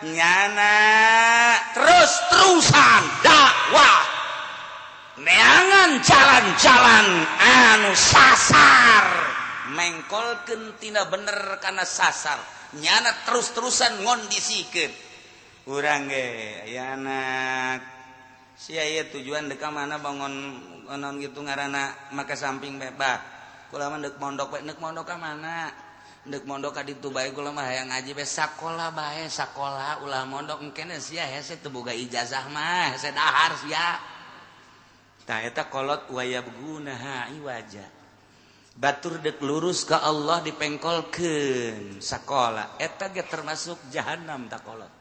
nyana terus-terusan dakwah neangan jalan-jalan anu sasar, mengkolkeun tina bener kana sasar, nyana terus-terusan ngondisikeun. Urang ge aya anak sia ieu tujuan deuk ka mana bangun onon kitu ngaranna make samping bae bah. Kula mah deuk mondok bae, deuk mondok ka mana? Deuk mondok ka ditu bae kula mah hayang ngaji bae, sakola bae, sakola ulah mondok engkene sia hese teu boga ijazah mah, hese dahar sia. Tah eta kolot wayabgunaha iwaja. Batur dek lurus ka Allah dipengkolkeun sakola, eta ge termasuk jahanam ta kolot.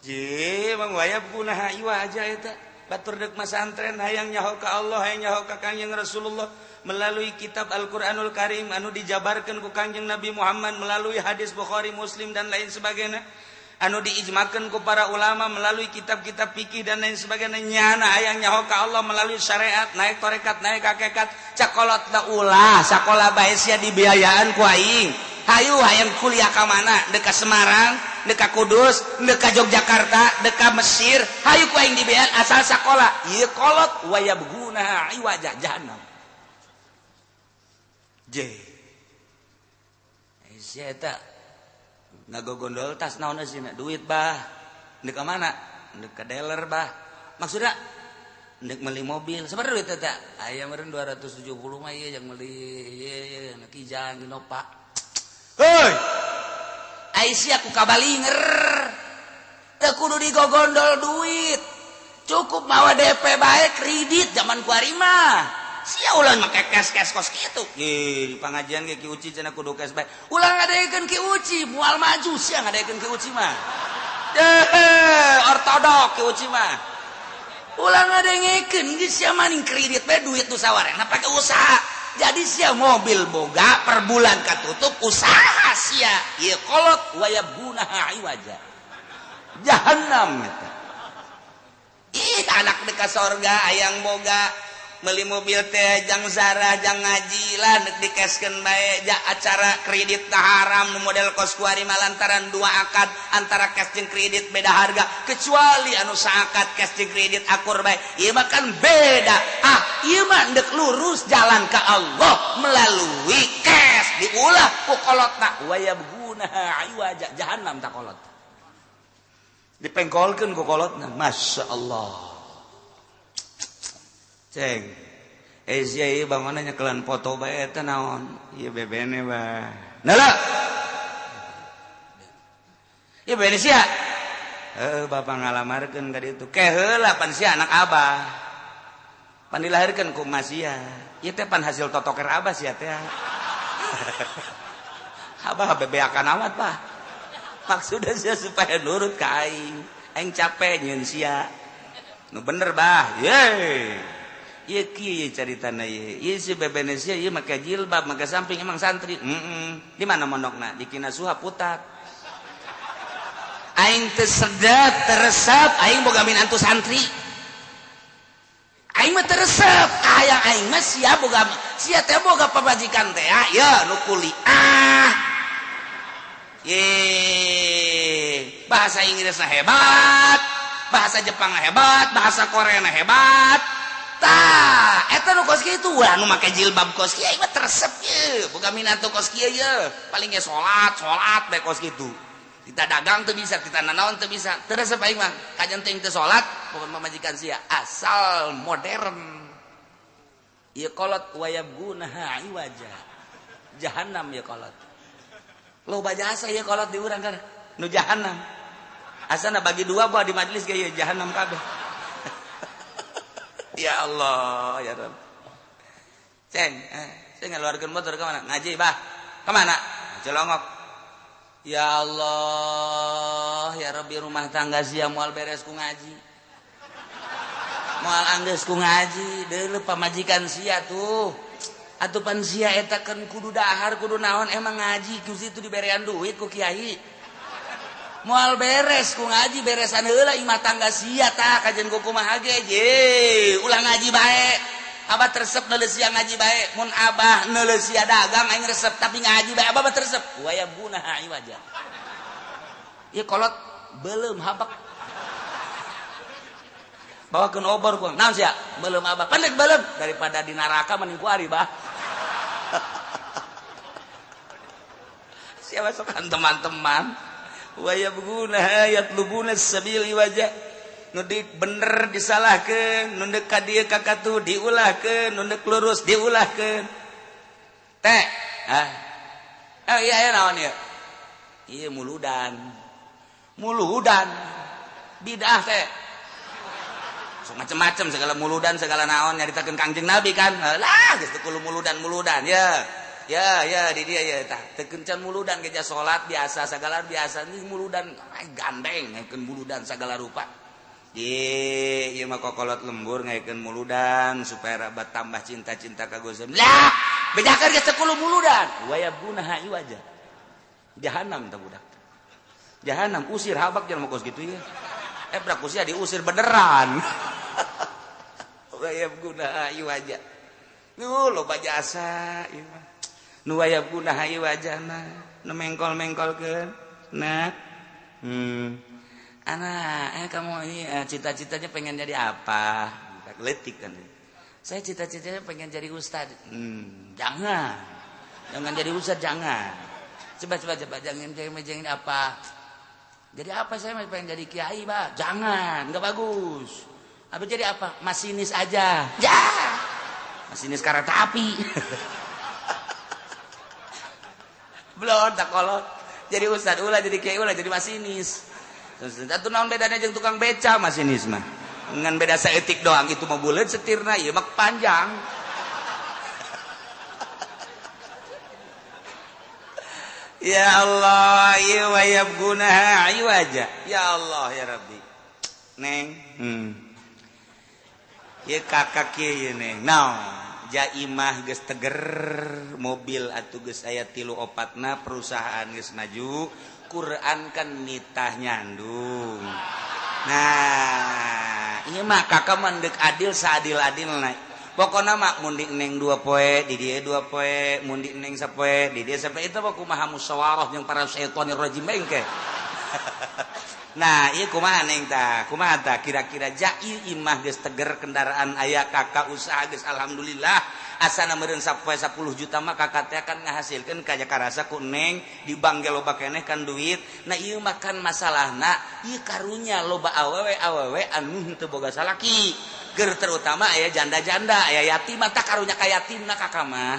Je mang wayabgunaha iwaja eta. Batur dek masantren hayang nyaho ka Allah, hayang nyaho ka Kangjeng Rasulullah melalui kitab Al-Qur'anul Karim anu dijabarkeun ku Kangjeng Nabi Muhammad melalui hadis Bukhari, Muslim dan lain sebagainya, anu diijmakeun ku para ulama melalui kitab-kitab fikih dan lain sebagainya, nyana hayang nyaho ka Allah melalui syariat, naik tarekat, naik hakikat, cakolot da ulah sakola bae sia dibiayaan ku aing. Hayu hayang kuliah ka mana? Deuk ka Semarang, deuk ka Kudus, deuk ka Yogyakarta, deuk ka Mesir, hayu ku aing dibiayaan asal sakola. Ieu kolot wayabguna iwaja jahannam. Je. Sia eta ngagogondol tas naon sih duit bah, ndek ka mana? Ndek ka dealer bah. Maksudna ndek meuli mobil. Sabaraha duit eta? Aya meureun 270 mah ieu jang meuli ieu ieu Kijang Innova. Hoi. Ai sia ku kabalinger. Teu kudu digogondol duit. Cukup mawa DP bae kredit zaman kuari mah. Sia ulah make cash-cash kos kitu. Ih, pangajian ge Ki Uci cenah kudu cash bae. Ulah ngadekeun Ki Uci, moal maju sia ngadekeun Ki Uci mah. Ortodok Ki Uci mah. Ulah ngadengekeun geus sia maning kredit bae duit nu sawarehna pake usaha. Jadi sia mobil boga per bulan katutup usaha sia. Ieu kolot wayabgunaha iwaja. Jahannam eta. Ih, anak deka sorga hayang boga beli mobil teh jang zarah jang ngaji lah nek dikeskeun bae ja acara kredit tah haram nu model kos kuari malantaran dua akad antara cash jeung kredit beda harga kecuali anu saakad cash jeung kredit akur bae ieu mah kan beda. Ah, ieu mah ndek lurus jalan ka Allah melalui cash diulah ku kolotna wa yabghunaha iwaja jahannam ta kolot dipengkolkeun ku kolotna. Masya Allah. Ceng, sia ieu bangunna nyekelan foto bae eta naon? Ieu bebene bah. Nala. Ieu bebene sia. Heuh, bapak ngalamarkeun ka ditu. Ke heula pan sia anak abah. Pan dilahirkeun ku emak sia. Ieu teh pan hasil totoker abah sia teh. Abah bebeakan amat, Pak. Maksudnya sia supaya nurut ka aing. Aing capek nyieun sia. Nu bener, bah. Yeay. Ieu kieu caritana ieu. Ieu si bebene sia ieu make jilbab, make samping emang santri. Di mana mondokna? Di Kinasuha Putat. Aing teu sedep, teu resep, aing boga minantu santri. Aing mah teu resep, hayang aing mah sia boga sia teh boga pamajikan teh ya nu kuliah. Ye, bahasa Inggrisna hebat, bahasa Jepangna hebat, bahasa Koreana hebat. Tah, eta nu kos kitu wah nu make jilbab kos kieu mah resep ye, boga minantu kos kieu ye. Paling ge salat, salat bae kos kitu. Kita dagang teu bisa, kita nanaon teu bisa. Teu resep aing mah, kajen teuing teu salat, boga pamajikan sia asal modern. Ieu kolot wayabgunaha iwaja. Jahanam ieu kolot. Loba jasa ieu kolot di urang kan nu jahanam. Asana bagi dua buah di majelis ge ieu jahanam kabeh. Ya Allah, ya Rabb. Ceng, saya ngeluarkan motor ke mana? Ngaji, bah. Kemana? Celongok. Ya Allah, ya Rabbi, rumah tangga sia moal beres ku ngaji. Moal anggeus ku ngaji, deuleu pamajikan sia tuh. Atuh pan sia eta keun kudu dahar, kudu naon emang ngaji ku situ diberean duit ku kiai. Moal beres ku ngaji beresan heula imah tangga sia tah kajen ku kumaha ge ye ulah ngaji bae. Abah teresep neuleuh sia ngaji bae, mun abah neuleuh sia dagang aing resep tapi ngaji bae abah teresep. Wa yabgunaha iwaja. Ieu kolot beuleum habak. Bawakeun obor ku. Naon sia? Beuleum abah. Pendek beuleum daripada di neraka mending ku ari bah. Sia masokan teman-teman. Wa yabghunaha yatlubuna sabil iwaja. Nu bener disalahkeun, nu deuk ka dieu ka katuh diulahkeun, nu deuk lurus diulahkeun. Teh, ah. Iya iya naon ieu? Ieu muludan. Muludan. Bidah teh. So macem-macem segala muludan segala naon nyaritakeun Kangjeng Nabi kan. Lah geus teu kudu muludan-muludan ya. Ya ya di dia ya tah teu kencan muludan geja salat biasa segala biasa ini muludan gandeng ngaikeun muludan segala rupa. Ye ieu mah kokolot lembur ngaikeun muludan supaya rabat tambah cinta-cinta ka Gusti. Lah bejakeun geus teu kudu muludan. Wa yabgunaha iwaja. Jahanam tah budak. Jahanam usir habak jangan kos kitu ye. Brak usia diusir beneran. Wa yabgunaha iwaja. Nu loba jasa ieu mah. Nu wayabgunaha iwajana nu mengkol-mengkolkeun. Nah. Anak, kamu ini cita-citanya pengen jadi apa? Letik kan. Saya cita-citanya pengen jadi ustad. Jangan. Jangan jadi ustad, jangan. Coba jangan jangan apa? Jadi apa saya pengen jadi kiai, Pak? Jangan, enggak bagus. Apa jadi apa? Masinis aja. Ya. Masinis kereta api. Belum tak kolot. Jadi ustad ulah, jadi kiai ulah, jadi masinis. Satu naon bedanya jeung tukang beca masinis mah. Ngan beda saeutik doang, itu mah buleut setirna, ieu mah panjang. Ya Allah, ieu wa yabgunaha iwaja. Ya Allah ya Rabbi. Neng. Ieu kakak kieu neng. Naon? Jaimah geus teger, mobil atuh geus aya 3 4 perusahaan geus maju, Quran kan nitah nyandung. Nah, Ieu mah kakak mah deuk adil saadil-adilna. Pokona mah mun di neng 2 poe, di dieu 2 poe, mun di neng sapoe, di dieu sapoe, itu mah kumaha musyawarah jeung para syaitonir rajim engke. Nah, ieu kumaha neng tah? Kumaha tah kira-kira jai imah geus teger kendaraan aya kakak usaha geus alhamdulillah. Asana meureun sapoe 10 juta mah kakak teh akan ngahasilkeun kaya karasa ku neng di bank ge loba keneh kan duit. Nah ieu mah kan masalahna ieu karunya loba awewe-awewe anu henteu boga salaki. Ger terutama aya janda-janda, aya yatim tah karunya ka yatimna kakak mah.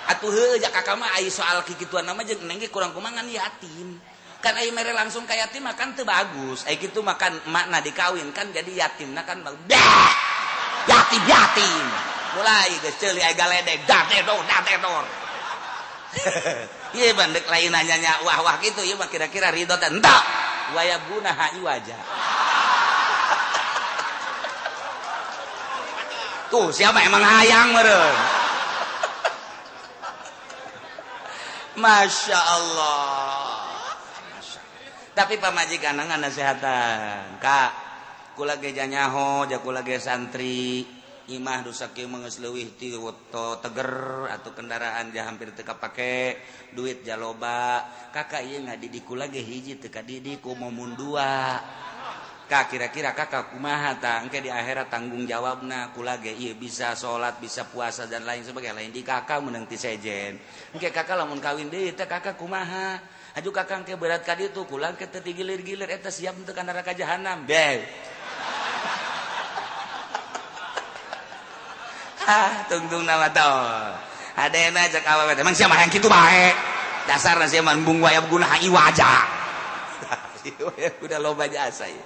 Atuh heuh ja kakak mah aya soal kikituan mah jeung neng ge kurang kumangan yatim. Kan aya mere langsung ka yatim mah kan teu bagus. Aya kitu mah kan makna dikawin kan jadi yatimna kan dah. Yatim-yatim. Mulai geus ceuli aya galedeg dadedor dadedor. Ieu bandek lain nanya wah-wah kitu ieu mah kira-kira ridho teh entah. Wayabuna ha iwaja. Tuh siapa emang hayang meureun. Masya Allah. Tapi pamajikan ngasehatan. Kak, kula ge janyaho, ja kula ge santri. Imah dosa kieu mah geus leuwih ti teger atau kendaraan ja hampir teu kapake, duit ja loba. Kakak ieu ngadidik kula ge hiji teu kadidik ku momun dua. Kak kira-kira kakak kumaha tah engke di akhirat tanggung jawabna kula ge ieu bisa salat, bisa puasa dan lain sebagainya. Lain di kakak meunang ti sejen. Engke kakak lamun kawin deui teh kakak kumaha? Aju kakak engke berat ka ditu kula engke teu digilir-gilir eta siap teu ka neraka jahanam. Beh. Ah, tungtung nama tau. Adena cek awewe emang sia mah yang kitu bae. Dasarna sia mah embung wayab guna iwaja. Udah loba jasa ieu.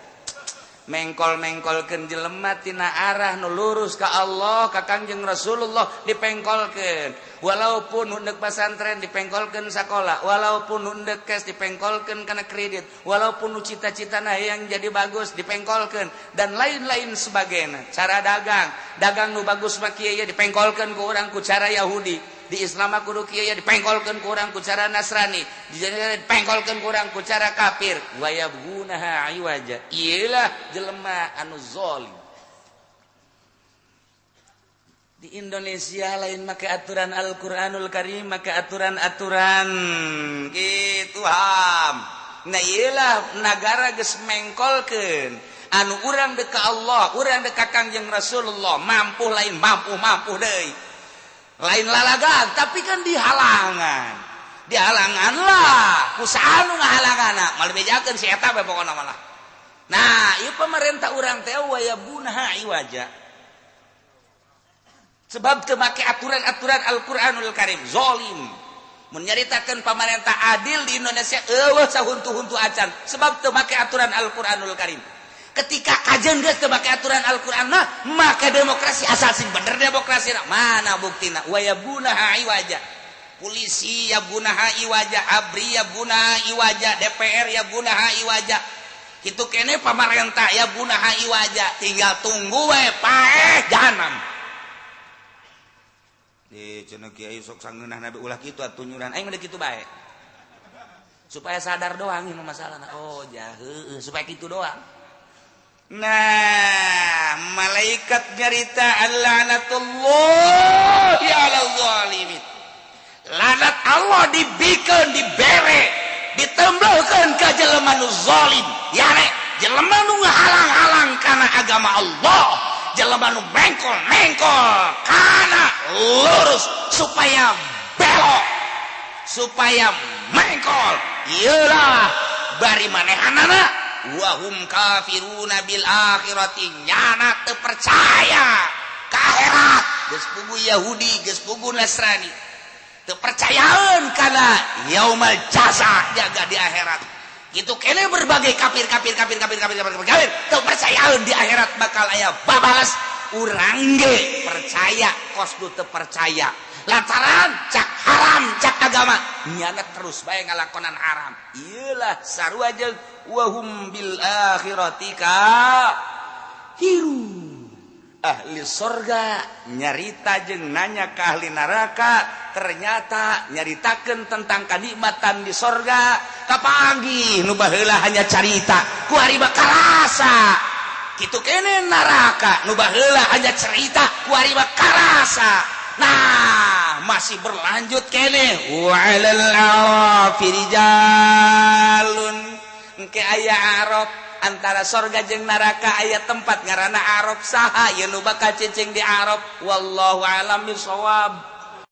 Mengkol-mengkolkeun jelema tina arah nu lurus ka Allah, ka Kangjeng Rasulullah dipengkolkeun. Walaupun hundek pasantren dipengkolkeun sakola, walaupun hundek cash dipengkolkeun kana kredit, walaupun nu cita-citana yang jadi bagus dipengkolkeun dan lain-lain sebagainya. Cara dagang, dagang nu bagus mah kieu dipengkolkeun ku urang ku cara Yahudi. Di Islam mah kudu kieu dipengkolkeun ku urang ku cara Nasrani, di dipengkolkeun ku urang ku cara kafir. Wa yabghunaha iwaja. Iyalah jelema anu zalim. Di Indonesia lain make aturan Al-Qur'anul Karim, make aturan-aturan kitu ham. Nah iyalah nagara geus mengkolkeun anu urang deuk ka Allah, urang deuk ka Kangjeng Rasulullah, mampu lain mampu deui. Lain lalagan tapi kan dihalangan. Dihalangan lah, ku saha nu ngahalanganna, moal dibejakeun si eta bae pokona malah. Nah, ieu pemerintah urang teh wayabunha iwaja. Sebab teu make aturan-aturan Al-Qur'anul Karim, zalim. Mun nyaritakeun pemerintah adil di Indonesia eueuh sahuntu-huntu acan, sebab teu make aturan Al-Qur'anul Karim. Ketika kajian geus teu make aturan Al-Qur'an mah, maka demokrasi asal sing bener demokrasi mana buktina wayabuna iwaja. Polisi ya gunaha iwaja, ABRI ya gunaha iwaja, DPR ya gunaha iwaja. Kitu kene pamarentah ya gunaha iwaja, tinggal tunggu we paeh jahanam. Di cenah kiai sok sangeunah nabi ulah kitu atuh nyuran aing mah kitu bae. Supaya sadar doang ieu masalahna. Oh ja heueuh supaya kitu doang. Nah, malaikat nyarita allanatullahi 'alal zalimin. Lanat Allah dibikeun, dibere, ditembelkeun ka jelema nu zalim. Yare, jelema nu ngahalang-halang kana agama Allah, jelema nu mengkol-mengkol kana lurus supaya belok, supaya mengkol. Iyalah bari manehanana wahum kafiruna bil akhirati, nyana teu percaya ka akhirat. Geus pugu Yahudi, geus pugu Nasrani, teu percayaeun kana yaumal jaza jaga di akhirat. Kitu kene berbagai kafir kafir kafir kafir kafir kafir kafir teu percayaeun di akhirat bakal aya babalas. Urang ge percaya kos du teu percaya, lantaran cak haram cak agama nyana terus bae ngalakonan haram. Iyalah sarua jeung wahum bil akhirati kafiru. Ahli sorga nyarita jeung nanya ke ahli neraka, ternyata nyaritakeun tentang kanikmatan di sorga. Kapanggih nu baheula hanya carita, ku ari bakal rasa. Kitu kene neraka nu baheula hanya cerita, kuari mah karasa. Nah, masih berlanjut kene, wa 'alal a'rafi rijalun. Engke aya Arab, antara sorga jeung neraka aya tempat ngaranna Arab. Saha ieu nu bakal cicing di Arab? Wallahu a'lam bisawab.